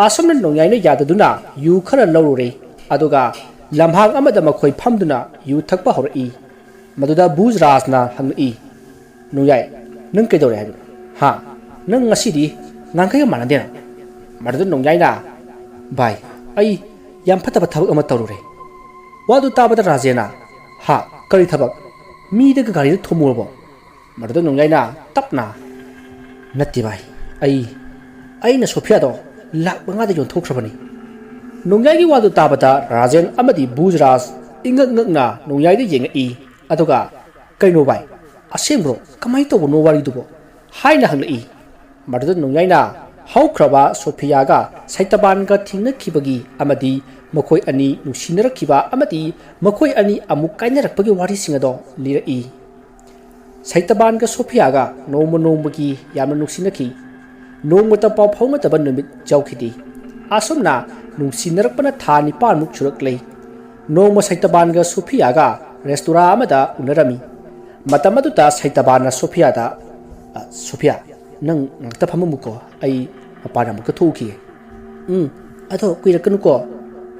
ꯑꯁꯨꯝꯅ ꯅꯣꯡꯌꯥꯏꯅ ꯌꯥꯗꯗꯨꯅ ꯌꯨ ꯈꯔ ꯂꯧꯔꯨꯔꯦ꯫ ꯑꯗꯨꯒ ꯂꯝꯍꯥꯡ ꯑꯃꯗ ꯃꯈꯣꯏ ꯐꯝꯗꯨꯅ ꯌꯨ ꯊꯛꯄ ꯍꯧꯔꯛꯏ꯫ ꯃꯗꯨꯗ ꯕꯨꯖꯔꯥꯖꯅ ꯍꯪꯉꯛꯏ, "ꯅꯣꯡꯌꯥꯏ, ꯅꯪ ꯀꯩꯗꯧꯔꯦ ꯍꯥꯏꯕꯅꯣ? ꯍꯥ? ꯅꯪ ꯉꯁꯤꯗꯤ ꯉꯥꯡꯈꯩꯒ ꯃꯥꯟꯅꯗꯦꯅ?" ꯃꯗꯨꯗ ꯅꯣꯡꯌꯥꯏꯅ, "ꯚꯥꯏ, ꯑꯩ ꯌꯥꯝ ꯐꯠꯇꯕ ꯊꯕꯛ ꯑꯃ ꯇꯧꯔꯨꯔꯦ"꯫ ꯋꯥꯗꯨ ꯇꯥꯕꯗ ꯔꯥꯖꯦꯟꯅ, "ꯍꯥ? ꯀꯔꯤ ꯊꯕꯛ?" "ꯃꯤꯗꯒ ꯒꯥꯔꯤꯗ ꯊꯣꯝꯃꯨꯔꯕꯣ?" ꯃꯗꯨꯗ ꯅꯣꯡꯌꯥꯏꯅ ꯇꯞꯅ, "ꯅꯠꯇꯦ ꯚꯥꯏ, ꯑꯩ, ꯑꯩꯅ ꯁꯣꯐꯤꯌꯥꯗꯣ ꯂꯥꯛ ꯃꯉꯥꯗ ꯌꯣꯟꯊꯣꯛꯈ꯭ꯔꯕꯅꯤ꯫" ꯅꯣꯡꯌꯥꯏꯒꯤ ꯋꯥꯗꯨ ꯇꯥꯕꯗ ꯔꯥꯖꯦꯟ ꯑꯃꯗꯤ ꯕꯨꯖꯔꯥꯖ ꯏꯉꯛ ꯉꯛꯅ ꯅꯣꯡꯌꯥꯏꯗ ꯌꯦꯡꯉꯛꯏ꯫ ꯑꯗꯨꯒ, "ꯀꯩꯅꯣ ꯚꯥꯏ, ꯑꯁꯦꯡꯕ꯭ꯔꯣ? ꯀꯃꯥꯏꯅ ꯇꯧꯕꯅꯣ ꯋꯥꯔꯤꯗꯨꯕꯣ?" ꯍꯥꯏꯅ ꯍꯪꯂꯛꯏ꯫ ꯃꯗꯨꯗ ꯅꯣꯡꯌꯥꯏꯅ ꯍꯧꯈ꯭ꯔꯕ ꯁꯣꯐꯤꯌꯥꯒ ꯁꯩꯇꯕꯥꯟꯒ ꯊꯦꯡꯅꯈꯤꯕꯒꯤ ꯑꯃꯗꯤ ꯃꯈꯣꯏ ꯑꯅꯤ ꯅꯨꯡꯁꯤꯅꯔꯛꯈꯤꯕ ꯑꯃꯗꯤ ꯃꯈꯣꯏ ꯑꯅꯤ ꯑꯃꯨꯛ ꯀꯥꯏꯅꯔꯛꯄꯒꯤ ꯋꯥꯔꯤꯁꯤꯡ ꯑꯗꯣ ꯂꯤꯔꯛꯏ꯫ ꯁꯩꯇꯕꯥꯟꯒ ꯁꯣꯐꯤꯌꯥꯒ ꯅꯣꯡꯃ ꯅꯣꯡꯃꯒꯤ ꯌꯥꯝꯅ ꯅꯨꯡꯁꯤꯅꯈꯤ꯫ ꯅꯣꯡꯃꯇ ꯄꯥꯎ ꯐꯥꯎꯅꯗꯕ ꯅꯨꯃꯤꯠ ꯌꯥꯎꯈꯤꯗꯦ꯫ ꯑꯁꯨꯝꯅ ꯅꯨꯡꯁꯤꯅꯔꯛꯄꯅ ꯊꯥ ꯅꯤꯄꯥꯟꯃꯨꯛ ꯁꯨꯔꯛꯂꯦ꯫ ꯅꯣꯡꯃ ꯁꯩꯇꯕꯥꯟꯒ ꯁꯣꯐꯤꯌꯥꯒ ꯔꯦꯁꯇꯨꯔꯥ ꯑꯃꯗ ꯎꯅꯔꯝꯃꯤ꯫ ꯃꯇꯝ ꯑꯗꯨꯗ ꯁꯩꯇꯕꯥꯟꯅ ꯁꯣꯐꯤꯌꯥꯗ, "ꯑ, ꯁꯣꯐꯤꯌꯥ, ꯅꯪ ꯉꯥꯛꯇ ꯐꯝꯃꯝꯃꯨꯀꯣ, ꯑꯩ ꯃꯄꯥꯟ ꯑꯃꯨꯛꯇ ꯊꯣꯛꯎꯈꯤꯒꯦ꯫" "ꯎꯝ, ꯑꯗꯣ ꯀꯨꯏꯔꯛꯀꯅꯨꯀꯣ꯫"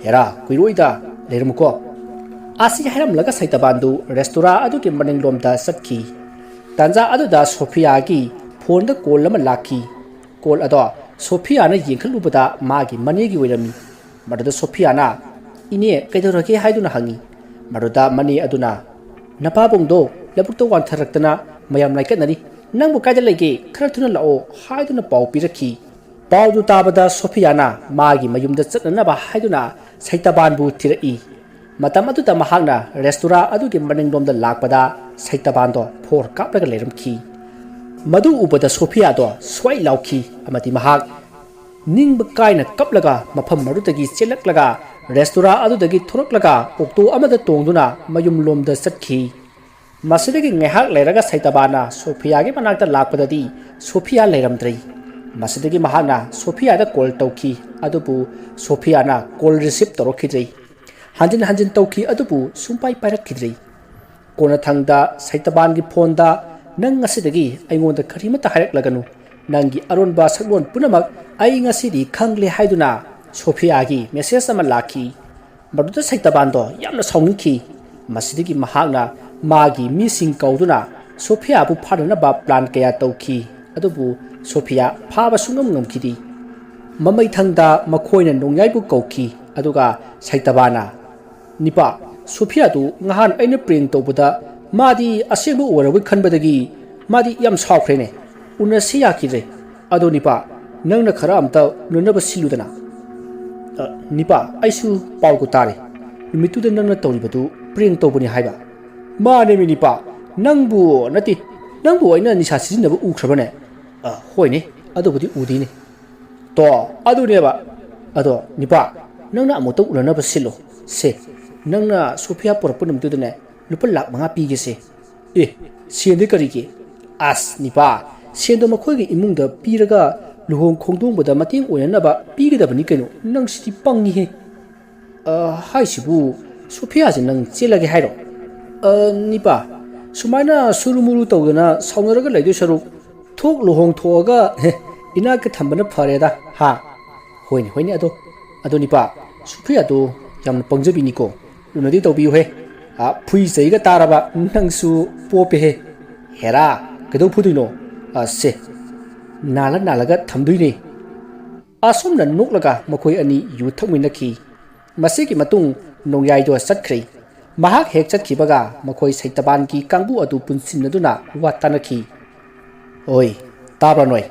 "ꯍꯦꯔꯥ, ꯀꯨꯏꯔꯣꯏꯗ, ꯂꯩꯔꯝꯃꯨꯀꯣ꯫" ꯑꯁꯤ ꯍꯥꯏꯔꯝꯂꯒ ꯁꯩꯇꯕꯥꯟꯗꯨ ꯔꯦꯁꯇꯨꯔꯥ ꯑꯗꯨꯒꯤ ꯃꯅꯤꯡꯂꯣꯝꯗ ꯆꯠꯈꯤ꯫ ꯇꯥꯟꯖꯥ ꯑꯗꯨꯗ ꯁꯣꯐꯤꯌꯥꯒꯤ ꯐꯣꯟꯗ ꯀꯣꯜ ꯑꯃ ꯂꯥꯛꯈꯤ꯫ ꯀꯣꯜ ꯑꯗꯣ ꯁꯣꯐꯤꯌꯥꯅ ꯌꯦꯡꯈꯠꯂꯨꯕꯗ ꯃꯥꯒꯤ ꯃꯅꯦꯒꯤ ꯑꯣꯏꯔꯝꯃꯤ꯫ ꯃꯗꯨꯗ ꯁꯣꯐꯤꯌꯥꯅ, "ꯏꯅꯦ, ꯀꯩꯗꯧꯔꯒꯦ?" ꯍꯥꯏꯗꯨꯅ ꯍꯪꯉꯤ꯫ ꯃꯗꯨꯗ ꯃꯅꯦ ꯑꯗꯨꯅ, "ꯅꯄꯥꯕꯨꯡꯗꯣ ꯂꯧꯕꯨꯛꯇ ꯋꯥꯟꯊꯔꯛꯇꯅ ꯃꯌꯥꯝ ꯂꯥꯏꯀꯠꯅꯔꯤ꯫ ꯅꯪꯕꯨ ꯀꯥꯏꯗ ꯂꯩꯒꯦ? ꯈꯔ ꯊꯨꯅ ꯂꯥꯛꯑꯣ" ꯍꯥꯏꯗꯨꯅ ꯄꯥꯎ ꯄꯤꯔꯛꯈꯤ꯫ ꯄꯥꯎꯗꯨ ꯇꯥꯕꯗ ꯁꯣꯐꯤꯌꯥꯅ ꯃꯥꯒꯤ ꯃꯌꯨꯝꯗ ꯆꯠꯅꯅꯕ ꯍꯥꯏꯗꯨꯅ ꯁꯩꯇꯕꯥꯟꯕꯨ ꯊꯤꯔꯛꯏ꯫ ꯃꯇꯝ ꯑꯗꯨꯗ ꯃꯍꯥꯛꯅ ꯔꯦꯁꯇꯨꯔꯥ ꯑꯗꯨꯒꯤ ꯃꯅꯤꯡꯂꯣꯝꯗ ꯂꯥꯛꯄꯗ ꯁꯩꯇꯕꯥꯟꯗꯣ ꯐꯣꯔ ꯀꯥꯞꯂꯒ ꯂꯩꯔꯝꯈꯤ꯫ ꯃꯗꯨ ꯎꯕꯗ ꯁꯣꯐꯤꯌꯥꯗꯣ ꯁ꯭ꯋꯥꯏ ꯂꯥꯎꯈꯤ ꯑꯃꯗꯤ ꯃꯍꯥꯛ ꯅꯤꯡꯕ ꯀꯥꯏꯅ ꯀꯞꯂꯒ ꯃꯐꯝ ꯑꯗꯨꯗꯒꯤ ꯆꯦꯜꯂꯛꯂꯒ ꯔꯦꯁꯇꯨꯔꯥ ꯑꯗꯨꯗꯒꯤ ꯊꯣꯔꯛꯂꯒ ꯑꯣꯛꯇꯣ ꯑꯃꯗ ꯇꯣꯡꯗꯨꯅ ꯃꯌꯨꯝꯂꯣꯝꯗ ꯆꯠꯈꯤ꯫ ꯃꯁꯤꯗꯒꯤ ꯉꯥꯏꯍꯥꯛ ꯂꯩꯔꯒ ꯁꯩꯇꯕꯥꯟꯅ ꯁꯣꯐꯤꯌꯥꯒꯤ ꯃꯅꯥꯛꯇ ꯂꯥꯛꯄꯗꯗꯤ ꯁꯣꯐꯤꯌꯥ ꯂꯩꯔꯝꯗ꯭ꯔꯦ꯫ ꯃꯁꯤꯗꯒꯤ ꯃꯍꯥꯛꯅ ꯁꯣꯐꯤꯌꯥꯗ ꯀꯣꯜ ꯇꯧꯈꯤ, ꯑꯗꯨꯕꯨ ꯁꯣꯐꯤꯌꯥꯅ ꯀꯣꯜ ꯔꯤꯁꯤꯞ ꯇꯧꯔꯛꯈꯤꯗ꯭ꯔꯦ꯫ ꯍꯟꯖꯤꯟ ꯍꯟꯖꯤꯟ ꯇꯧꯈꯤ, ꯑꯗꯨꯕꯨ ꯁꯨꯡꯄꯥꯏ ꯄꯥꯏꯔꯛꯈꯤꯗ꯭ꯔꯦ꯫ ꯀꯣꯟꯅꯊꯪꯗ ꯁꯩꯇꯕꯥꯟꯒꯤ ꯐꯣꯟꯗ, "ꯅꯪ ꯉꯁꯤꯗꯒꯤ ꯑꯩꯉꯣꯟꯗ ꯀꯔꯤꯃꯠꯇ ꯍꯥꯏꯔꯛꯂꯒꯅꯨ, ꯅꯪꯒꯤ ꯑꯔꯣꯟꯕ ꯁꯛꯂꯣꯟ ꯄꯨꯝꯅꯃꯛ ꯑꯩ ꯉꯁꯤꯗꯤ ꯈꯪꯂꯦ" ꯍꯥꯏꯗꯨꯅ ꯁꯣꯐꯤꯌꯥꯒꯤ ꯃꯦꯁꯦꯖ ꯑꯃ ꯂꯥꯛꯈꯤ꯫ ꯃꯗꯨꯗ ꯁꯩꯇꯕꯥꯟꯗꯣ ꯌꯥꯝꯅ ꯁꯥꯎꯅꯤꯡꯈꯤ꯫ ꯃꯁꯤꯗꯒꯤ ꯃꯍꯥꯛꯅ ꯃꯥꯒꯤ ꯃꯤꯁꯤꯡ ꯀꯧꯗꯨꯅ ꯁꯣꯐꯤꯌꯥꯕꯨ ꯐꯥꯅꯅꯕ ꯄ꯭ꯂꯥꯟ ꯀꯌꯥ ꯇꯧꯈꯤ, ꯑꯗꯨꯕꯨ ꯁꯣꯐꯤꯌꯥ ꯐꯥꯕ ꯁꯨꯡꯉꯝ ꯉꯝꯈꯤꯗꯦ꯫ ꯃꯃꯩꯊꯪꯗ ꯃꯈꯣꯏꯅ ꯅꯣꯡꯌꯥꯏꯕꯨ ꯀꯧꯈꯤ, ꯑꯗꯨꯒ ꯁꯩꯇꯕꯥꯟꯅ, "ꯅꯤꯄꯥ, ꯁꯣꯐꯤꯌꯥꯗꯨ ꯉꯍꯥꯟ ꯑꯩꯅ ꯄ꯭ꯔꯦꯡ ꯇꯧꯕꯗ ꯃꯥꯗꯤ ꯑꯁꯦꯡꯕ ꯑꯣꯏꯔꯕꯣꯏ ꯈꯟꯕꯗꯒꯤ ꯃꯥꯗꯤ ꯌꯥꯝ ꯁꯥꯎꯈ꯭ꯔꯦꯅꯦ꯫ ꯎꯅꯁꯤ ꯌꯥꯈꯤꯗ꯭ꯔꯦ꯫ ꯑꯗꯣ ꯅꯤꯄꯥ, ꯅꯪꯅ ꯈꯔ ꯑꯝꯇ ꯎꯅꯅꯕ ꯁꯤꯜꯂꯨꯗꯅ꯫ "ꯑ, ꯅꯤꯄꯥ, ꯑꯩꯁꯨ ꯄꯥꯎꯒ ꯇꯥꯔꯦ꯫ ꯅꯨꯃꯤꯠꯇꯨꯗ ꯅꯪꯅ ꯇꯧꯔꯤꯕꯗꯨ ꯄ꯭ꯔꯦꯡ ꯇꯧꯕꯅꯤ ꯍꯥꯏꯕ?" "ꯃꯥꯅꯦꯃꯤ ꯅꯤꯄꯥ, ꯅꯪꯕꯨ ꯅꯠꯇꯦ, ꯅꯪꯕꯨ ꯑꯩꯅ ꯅꯤꯁꯥ ꯁꯤꯖꯤꯟꯅꯕ ꯎꯈ꯭ꯔꯕꯅꯦ?" "ꯑ, ꯍꯣꯏꯅꯦ, ꯑꯗꯨꯕꯨꯗꯤ ꯎꯗꯦꯅꯦ꯫" "ꯇꯣ, ꯑꯗꯨꯅꯦꯕ꯫ ꯑꯗꯣ ꯅꯤꯄꯥ, ꯅꯪꯅ ꯑꯃꯨꯛꯇ ꯎꯅꯅꯕ ꯁꯤꯜꯂꯣ꯫ ꯁꯦ, ꯅꯪꯅ ꯁꯣꯐꯤꯌꯥ ꯄꯨꯔꯛꯄ ꯅꯨꯃꯤꯠꯇꯨꯗꯅꯦ, ꯂꯨꯄꯥ ꯂꯥꯛ ꯃꯉꯥ ꯄꯤꯒꯦꯁꯦ꯫" "ꯑꯦ, ꯁꯦꯟꯗꯤ ꯀꯔꯤꯒꯤ?" "ꯑꯁ ꯅꯤꯄꯥ, ꯁꯦꯟꯗꯣ ꯃꯈꯣꯏꯒꯤ ꯏꯃꯨꯡꯗ ꯄꯤꯔꯒ ꯂꯨꯍꯣꯡ ꯈꯣꯡꯗꯣꯡꯕꯗ ꯃꯇꯦꯡ ꯑꯣꯏꯅꯅꯕ ꯄꯤꯒꯗꯕꯅꯤ ꯀꯩꯅꯣ꯫ ꯅꯪꯁꯤꯗꯤ ꯄꯪꯉꯤꯍꯦ꯫" "ꯑ, ꯍꯥꯏꯁꯤꯕꯨ, ꯁꯣꯐꯤꯌꯥꯁꯦ ꯅꯪ ꯆꯦꯜꯂꯒꯦ ꯍꯥꯏꯔꯣ?" "ꯑ, ꯅꯤꯄꯥ, ꯁꯨꯃꯥꯏꯅ ꯁꯨꯔꯨ ꯃꯨꯔꯨ ꯇꯧꯗꯅ ꯁꯥꯎꯅꯔꯒ ꯂꯩꯗꯣꯏ ꯁꯔꯨꯛ, ꯊꯣꯛ ꯂꯨꯍꯣꯡꯊꯣꯛꯑꯒ, ꯍꯦ, ꯏꯅꯥꯛꯇ ꯊꯝꯕꯅ ꯐꯔꯦꯗ, ꯍꯥ?" "ꯍꯣꯏꯅꯦ, ꯍꯣꯏꯅꯦ, ꯑꯗꯣ, ꯑꯗꯣ ꯅꯤꯄꯥ, ꯁꯣꯐꯤꯌꯥꯗꯣ ꯌꯥꯝꯅ ꯄꯪꯖꯕꯤꯅꯤꯀꯣ꯫ ꯂꯨꯅꯗꯤ ꯇꯧꯕꯤꯌꯨꯍꯦ꯫ ꯑ, ꯐꯨꯏ ꯆꯩꯒ ꯇꯥꯔꯕ ꯅꯪꯁꯨ ꯄꯣꯞꯄꯦꯍꯦ꯫ ꯍꯦꯔꯥ, ꯀꯩꯗꯧ ꯐꯨꯗꯣꯏꯅꯣ? ꯑ, ꯁꯦ, ꯅꯥꯜꯂ ꯅꯥꯜꯂꯒ ꯊꯝꯗꯣꯏꯅꯦ꯫" ꯑꯁꯨꯝꯅ ꯅꯣꯛꯂꯒ ꯃꯈꯣꯏ ꯑꯅꯤ ꯌꯨ ꯊꯛꯃꯤꯟꯅꯈꯤ꯫ ꯃꯁꯤꯒꯤ ꯃꯇꯨꯡ ꯅꯣꯡꯌꯥꯏꯗꯣ ꯆꯠꯈ꯭ꯔꯦ꯫ ꯃꯍꯥꯛ ꯍꯦꯛ ꯆꯠꯈꯤꯕꯒ ꯃꯈꯣꯏ ꯁꯩꯇꯕꯥꯟꯒꯤ ꯀꯥꯡꯕꯨ ꯑꯗꯨ ꯄꯨꯟꯁꯤꯟꯅꯗꯨꯅ ꯋꯥ ꯇꯥꯅꯈꯤ꯫ "ꯑꯣꯏ, ꯇꯥꯕ꯭ꯔꯥ ꯅꯣꯏ?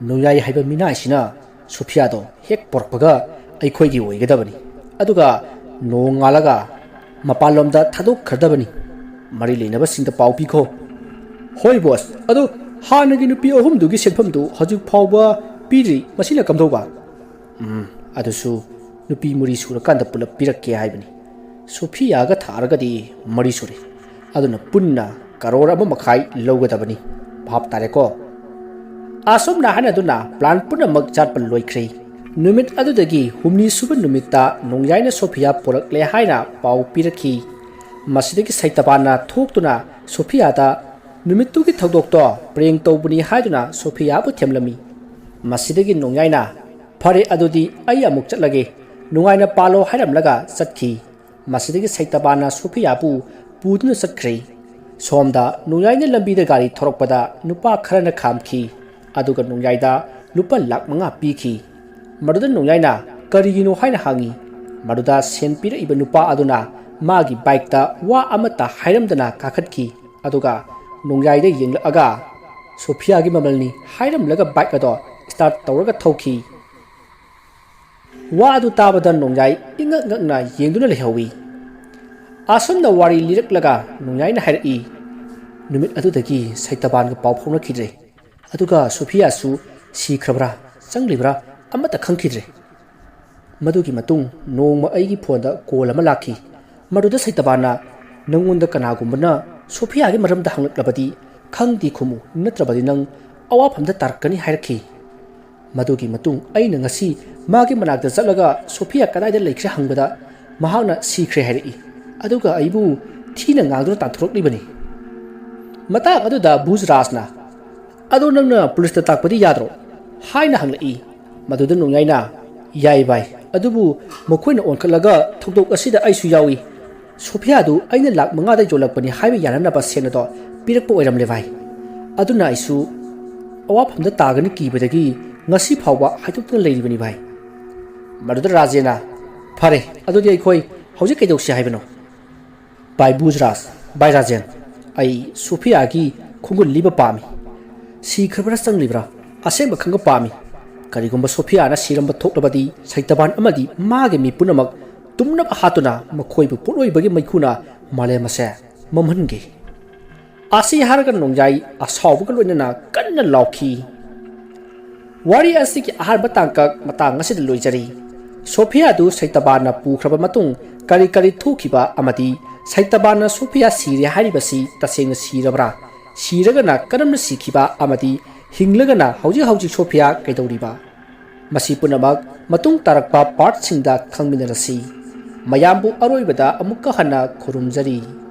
ꯅꯣꯡꯌꯥꯏ ꯍꯥꯏꯕ ꯃꯤꯅꯥꯏꯁꯤꯅ ꯁꯣꯐꯤꯌꯥꯗꯣ ꯍꯦꯛ ꯄꯨꯔꯛꯄꯒ ꯑꯩꯈꯣꯏꯒꯤ ꯑꯣꯏꯒꯗꯕꯅꯤ, ꯑꯗꯨꯒ ꯅꯣꯡꯉꯥꯜꯂꯒ ꯃꯄꯥꯟꯂꯣꯝꯗ ꯊꯥꯗꯣꯛꯈ꯭ꯔꯗꯕꯅꯤ꯫ ꯃꯔꯤ ꯂꯩꯅꯕꯁꯤꯡꯗ ꯄꯥꯎ ꯄꯤꯈꯣ꯫" "ꯍꯣꯏ ꯕꯣꯁ, ꯑꯗꯣ ꯍꯥꯟꯅꯒꯤ ꯅꯨꯄꯤ ꯑꯍꯨꯝꯗꯨꯒꯤ ꯁꯦꯟꯐꯝꯗꯨ ꯍꯧꯖꯤꯛ ꯐꯥꯎꯕ ꯄꯤꯗ꯭ꯔꯤ, ꯃꯁꯤꯅ ꯀꯝꯗꯧꯕ?" "ꯎꯝ, ꯑꯗꯨꯁꯨ ꯅꯨꯄꯤ ꯃꯔꯤ ꯁꯨꯔꯀꯥꯟꯗ ꯄꯨꯂꯞ ꯄꯤꯔꯛꯀꯦ ꯍꯥꯏꯕꯅꯤ꯫ ꯁꯣꯐꯤꯌꯥꯒ ꯊꯥꯔꯒꯗꯤ ꯃꯔꯤ ꯁꯨꯔꯦ꯫ ꯑꯗꯨꯅ ꯄꯨꯟꯅ ꯀꯔꯣꯔ ꯑꯃ ꯃꯈꯥꯏ ꯂꯧꯒꯗꯕꯅꯤ꯫ ꯚꯥꯞ ꯇꯥꯔꯦꯀꯣ?" ꯑꯁꯨꯝꯅ ꯍꯥꯏꯅꯗꯨꯅ ꯄ꯭ꯂꯥꯟ ꯄꯨꯝꯅꯃꯛ ꯆꯠꯄ ꯂꯣꯏꯈ꯭ꯔꯦ꯫ ꯅꯨꯃꯤꯠ ꯑꯗꯨꯗꯒꯤ ꯍꯨꯝꯅꯤ ꯁꯨꯕ ꯅꯨꯃꯤꯠꯇ ꯅꯣꯡꯌꯥꯏꯅ ꯁꯣꯐꯤꯌꯥ ꯄꯨꯔꯛꯂꯦ ꯍꯥꯏꯅ ꯄꯥꯎ ꯄꯤꯔꯛꯈꯤ꯫ ꯃꯁꯤꯗꯒꯤ ꯁꯩꯇꯕꯥꯟꯅ ꯊꯣꯛꯇꯨꯅ ꯁꯣꯐꯤꯌꯥꯗ ꯅꯨꯃꯤꯠꯇꯨꯒꯤ ꯊꯧꯗꯣꯛꯇꯣ ꯄ꯭ꯔꯦꯡ ꯇꯧꯕꯅꯤ ꯍꯥꯏꯗꯨꯅ ꯁꯣꯐꯤꯌꯥꯕꯨ ꯊꯦꯝꯂꯝꯃꯤ꯫ ꯃꯁꯤꯗꯒꯤ ꯅꯣꯡꯌꯥꯏꯅ, "ꯐꯔꯦ, ꯑꯗꯨꯗꯤ ꯑꯩ ꯑꯃꯨꯛ ꯆꯠꯂꯒꯦ꯫" ꯅꯨꯡꯉꯥꯏꯅ ꯄꯥꯜꯂꯣ ꯍꯥꯏꯔꯝꯂꯒ ꯆꯠꯈꯤ꯫ ꯃꯁꯤꯗꯒꯤ ꯁꯩꯇꯕꯥꯟꯅ ꯁꯣꯐꯤꯌꯥꯕꯨ ꯄꯨꯗꯨꯅ ꯆꯠꯈ꯭ꯔꯦ꯫ ꯁꯣꯝꯗ ꯅꯣꯡꯌꯥꯏꯅ ꯂꯝꯕꯤꯗ ꯒꯥꯔꯤ ꯊꯧꯔꯛꯄꯗ ꯅꯨꯄꯥ ꯈꯔꯅ ꯈꯥꯝꯈꯤ, ꯑꯗꯨꯒ ꯅꯣꯡꯌꯥꯏꯗ ꯂꯨꯄꯥ ꯂꯥꯛ ꯃꯉꯥ ꯄꯤꯈꯤ꯫ ꯃꯗꯨꯗ ꯅꯣꯡꯌꯥꯏꯅ "ꯀꯔꯤꯒꯤꯅꯣ?" ꯍꯥꯏꯅ ꯍꯪꯉꯤ꯫ ꯃꯗꯨꯗ ꯁꯦꯟ ꯄꯤꯔꯛꯏꯕ ꯅꯨꯄꯥ ꯑꯗꯨꯅ ꯃꯥꯒꯤ ꯕꯥꯏꯛꯇ ꯋꯥ ꯑꯃꯠꯇ ꯍꯥꯏꯔꯝꯗꯅ ꯀꯥꯈꯠꯈꯤ꯫ ꯑꯗꯨꯒ ꯅꯣꯡꯌꯥꯏꯗ ꯌꯦꯡꯂꯛꯑꯒ, "ꯁꯣꯐꯤꯌꯥꯒꯤ ꯃꯃꯜꯅꯤ" ꯍꯥꯏꯔꯝꯂꯒ ꯕꯥꯏꯛ ꯑꯗꯣ ꯁ꯭ꯇꯥꯔꯠ ꯇꯧꯔꯒ ꯊꯧꯈꯤ꯫ ꯋꯥ ꯑꯗꯨ ꯇꯥꯕꯗ ꯅꯣꯡꯌꯥꯏ ꯏꯉꯛ ꯉꯛꯅ ꯌꯦꯡꯗꯨꯅ ꯂꯩꯍꯧꯏ꯫ ꯑꯁꯨꯝꯅ ꯋꯥꯔꯤ ꯂꯤꯔꯛꯂꯒ ꯅꯣꯡꯌꯥꯏꯅ ꯍꯥꯏꯔꯛꯏ, ꯅꯨꯃꯤꯠ ꯑꯗꯨꯗꯒꯤ ꯁꯩꯇꯕꯥꯟꯒ ꯄꯥꯎ ꯐꯥꯎꯅꯈꯤꯗ꯭ꯔꯦ꯫ ꯑꯗꯨꯒ ꯁꯣꯐꯤꯌꯥꯁꯨ ꯁꯤꯈ꯭ꯔꯕ꯭ꯔꯥ, ꯆꯪꯂꯤꯕ꯭ꯔꯥ ꯑꯃꯠꯇ ꯈꯪꯈꯤꯗ꯭ꯔꯦ꯫ ꯃꯗꯨꯒꯤ ꯃꯇꯨꯡ ꯅꯣꯡꯃ ꯑꯩꯒꯤ ꯐꯣꯟꯗ ꯀꯣꯜ ꯑꯃ ꯂꯥꯛꯈꯤ꯫ ꯃꯗꯨꯗ ꯁꯩꯇꯕꯥꯟꯅ, "ꯅꯪꯉꯣꯟꯗ ꯀꯅꯥꯒꯨꯝꯕꯅ ꯁꯣꯐꯤꯌꯥꯒꯤ ꯃꯔꯝꯗ ꯍꯪꯂꯛꯂꯕꯗꯤ ꯈꯪꯗꯦ ꯈꯨꯝꯃꯨ, ꯅꯠꯇ꯭ꯔꯕꯗꯤ ꯅꯪ ꯑꯋꯥꯐꯝꯗ ꯇꯥꯔꯛꯀꯅꯤ" ꯍꯥꯏꯔꯛꯈꯤ꯫ ꯃꯗꯨꯒꯤ ꯃꯇꯨꯡ ꯑꯩꯅ ꯉꯁꯤ ꯃꯥꯒꯤ ꯃꯅꯥꯛꯇ ꯆꯠꯂꯒ ꯁꯣꯐꯤꯌꯥ ꯀꯗꯥꯏꯗ ꯂꯩꯈ꯭ꯔꯦ ꯍꯪꯕꯗ ꯃꯍꯥꯛꯅ ꯁꯤꯈ꯭ꯔꯦ ꯍꯥꯏꯔꯛꯏ꯫ ꯑꯗꯨꯒ ꯑꯩꯕꯨ ꯊꯤꯅ ꯉꯥꯡꯗꯨꯅ ꯇꯥꯟꯊꯣꯔꯛꯂꯤꯕꯅꯤ꯫ ꯃꯇꯥꯡ ꯑꯗꯨꯗ ꯕꯨꯖꯔꯥꯖꯅ, "ꯑꯗꯣ ꯅꯪꯅ ꯄꯨꯂꯤꯁꯇ ꯇꯥꯛꯄꯗꯤ ꯌꯥꯗ꯭ꯔꯣ?" ꯍꯥꯏꯅ ꯍꯪꯂꯛꯏ꯫ ꯃꯗꯨꯗ ꯅꯣꯡꯌꯥꯏꯅ, "ꯌꯥꯏ ꯚꯥꯏ, ꯑꯗꯨꯕꯨ ꯃꯈꯣꯏꯅ ꯑꯣꯟꯈꯠꯂꯒ ꯊꯧꯗꯣꯛ ꯑꯁꯤꯗ ꯑꯩꯁꯨ ꯌꯥꯎꯏ꯫ ꯁꯣꯐꯤꯌꯥꯗꯨ ꯑꯩꯅ ꯂꯥꯛ ꯃꯉꯥꯗ ꯌꯣꯜꯂꯛꯄꯅꯤ ꯍꯥꯏꯕ ꯌꯥꯅꯅꯕ ꯁꯦꯟ ꯑꯗꯣ ꯄꯤꯔꯛꯄ ꯑꯣꯏꯔꯝꯂꯦ ꯚꯥꯏ꯫ ꯑꯗꯨꯅ ꯑꯩꯁꯨ ꯑꯋꯥꯐꯝꯗ ꯇꯥꯒꯅꯤ ꯀꯤꯕꯗꯒꯤ ꯉꯁꯤ ꯐꯥꯎꯕ ꯍꯥꯏꯗꯣꯛꯇꯨꯅ ꯂꯩꯔꯤꯕꯅꯤ ꯚꯥꯏ꯫" ꯃꯗꯨꯗ ꯔꯥꯖꯦꯟꯅ, "ꯐꯔꯦ, ꯑꯗꯨꯗꯤ ꯑꯩꯈꯣꯏ ꯍꯧꯖꯤꯛ ꯀꯩꯗꯧꯁꯤ ꯍꯥꯏꯕꯅꯣ?" "ꯚꯥꯏ ꯕꯨꯖꯔꯥꯖ, ꯚꯥꯏ ꯔꯥꯖꯦꯟ, ꯑꯩ ꯁꯣꯐꯤꯌꯥꯒꯤ ꯈꯣꯡꯒꯨꯜ ꯂꯤꯕ ꯄꯥꯝꯃꯤ꯫ ꯁꯤꯈ꯭ꯔꯕ꯭ꯔꯥ ꯆꯪꯂꯤꯕ꯭ꯔꯥ ꯑꯁꯦꯡꯕ ꯈꯪꯕ ꯄꯥꯝꯃꯤ꯫ ꯀꯔꯤꯒꯨꯝꯕ ꯁꯣꯐꯤꯌꯥꯅ ꯁꯤꯔꯝꯕ ꯊꯣꯛꯂꯕꯗꯤ ꯁꯩꯇꯕꯥꯟ ꯑꯃꯗꯤ ꯃꯥꯒꯤ ꯃꯤ ꯄꯨꯝꯅꯃꯛ ꯇꯨꯝꯅꯕ ꯍꯥꯠꯇꯨꯅ ꯃꯈꯣꯏꯕꯨ ꯄꯣꯠꯂꯣꯏꯕꯒꯤ ꯃꯩꯈꯨꯅ ꯃꯥꯂꯦꯝ ꯑꯁꯦ ꯃꯝꯍꯟꯒꯦ꯫" ꯑꯁꯤ ꯍꯥꯏꯔꯒ ꯅꯣꯡꯌꯥꯏ ꯑꯁꯥꯎꯕꯒ ꯂꯣꯏꯅꯅ ꯀꯟꯅ ꯂꯥꯎꯈꯤ꯫ ꯋꯥꯔꯤ ꯑꯁꯤꯒꯤ ꯑꯍꯥꯟꯕ ꯇꯥꯡꯀꯛ ꯃꯇꯥꯡ ꯑꯁꯤꯗ ꯂꯣꯏꯖꯔꯤ꯫ ꯁꯣꯐꯤꯌꯥꯗꯨ ꯁꯩꯇꯕꯥꯟꯅ ꯄꯨꯈ꯭ꯔꯕ ꯃꯇꯨꯡ ꯀꯔꯤ ꯀꯔꯤ ꯊꯣꯛꯈꯤꯕ ꯑꯃꯗꯤ ꯁꯩꯇꯕꯥꯟꯅ ꯁꯣꯐꯤꯌꯥ ꯁꯤꯔꯦ ꯍꯥꯏꯔꯤꯕꯁꯤ ꯇꯁꯦꯡꯅ ꯁꯤꯔꯕ꯭ꯔꯥ? ꯁꯤꯔꯒꯅ ꯀꯔꯝꯅ ꯁꯤꯈꯤꯕ ꯑꯃꯗꯤ ꯍꯤꯡꯂꯒꯅ ꯍꯧꯖꯤꯛ ꯍꯧꯖꯤꯛ ꯁꯣꯐꯤꯌꯥ ꯀꯩꯗꯧꯔꯤꯕ? ꯃꯁꯤ ꯄꯨꯝꯅꯃꯛ ꯃꯇꯨꯡ ꯇꯥꯔꯛꯄ ꯄꯥꯔꯠꯁꯤꯡꯗ ꯈꯪꯃꯤꯟꯅꯔꯁꯤ꯫ ꯃꯌꯥꯝꯕꯨ ꯑꯔꯣꯏꯕꯗ ꯑꯃꯨꯛꯀ ꯍꯟꯅ ꯈꯨꯔꯨꯝꯖꯔꯤ꯫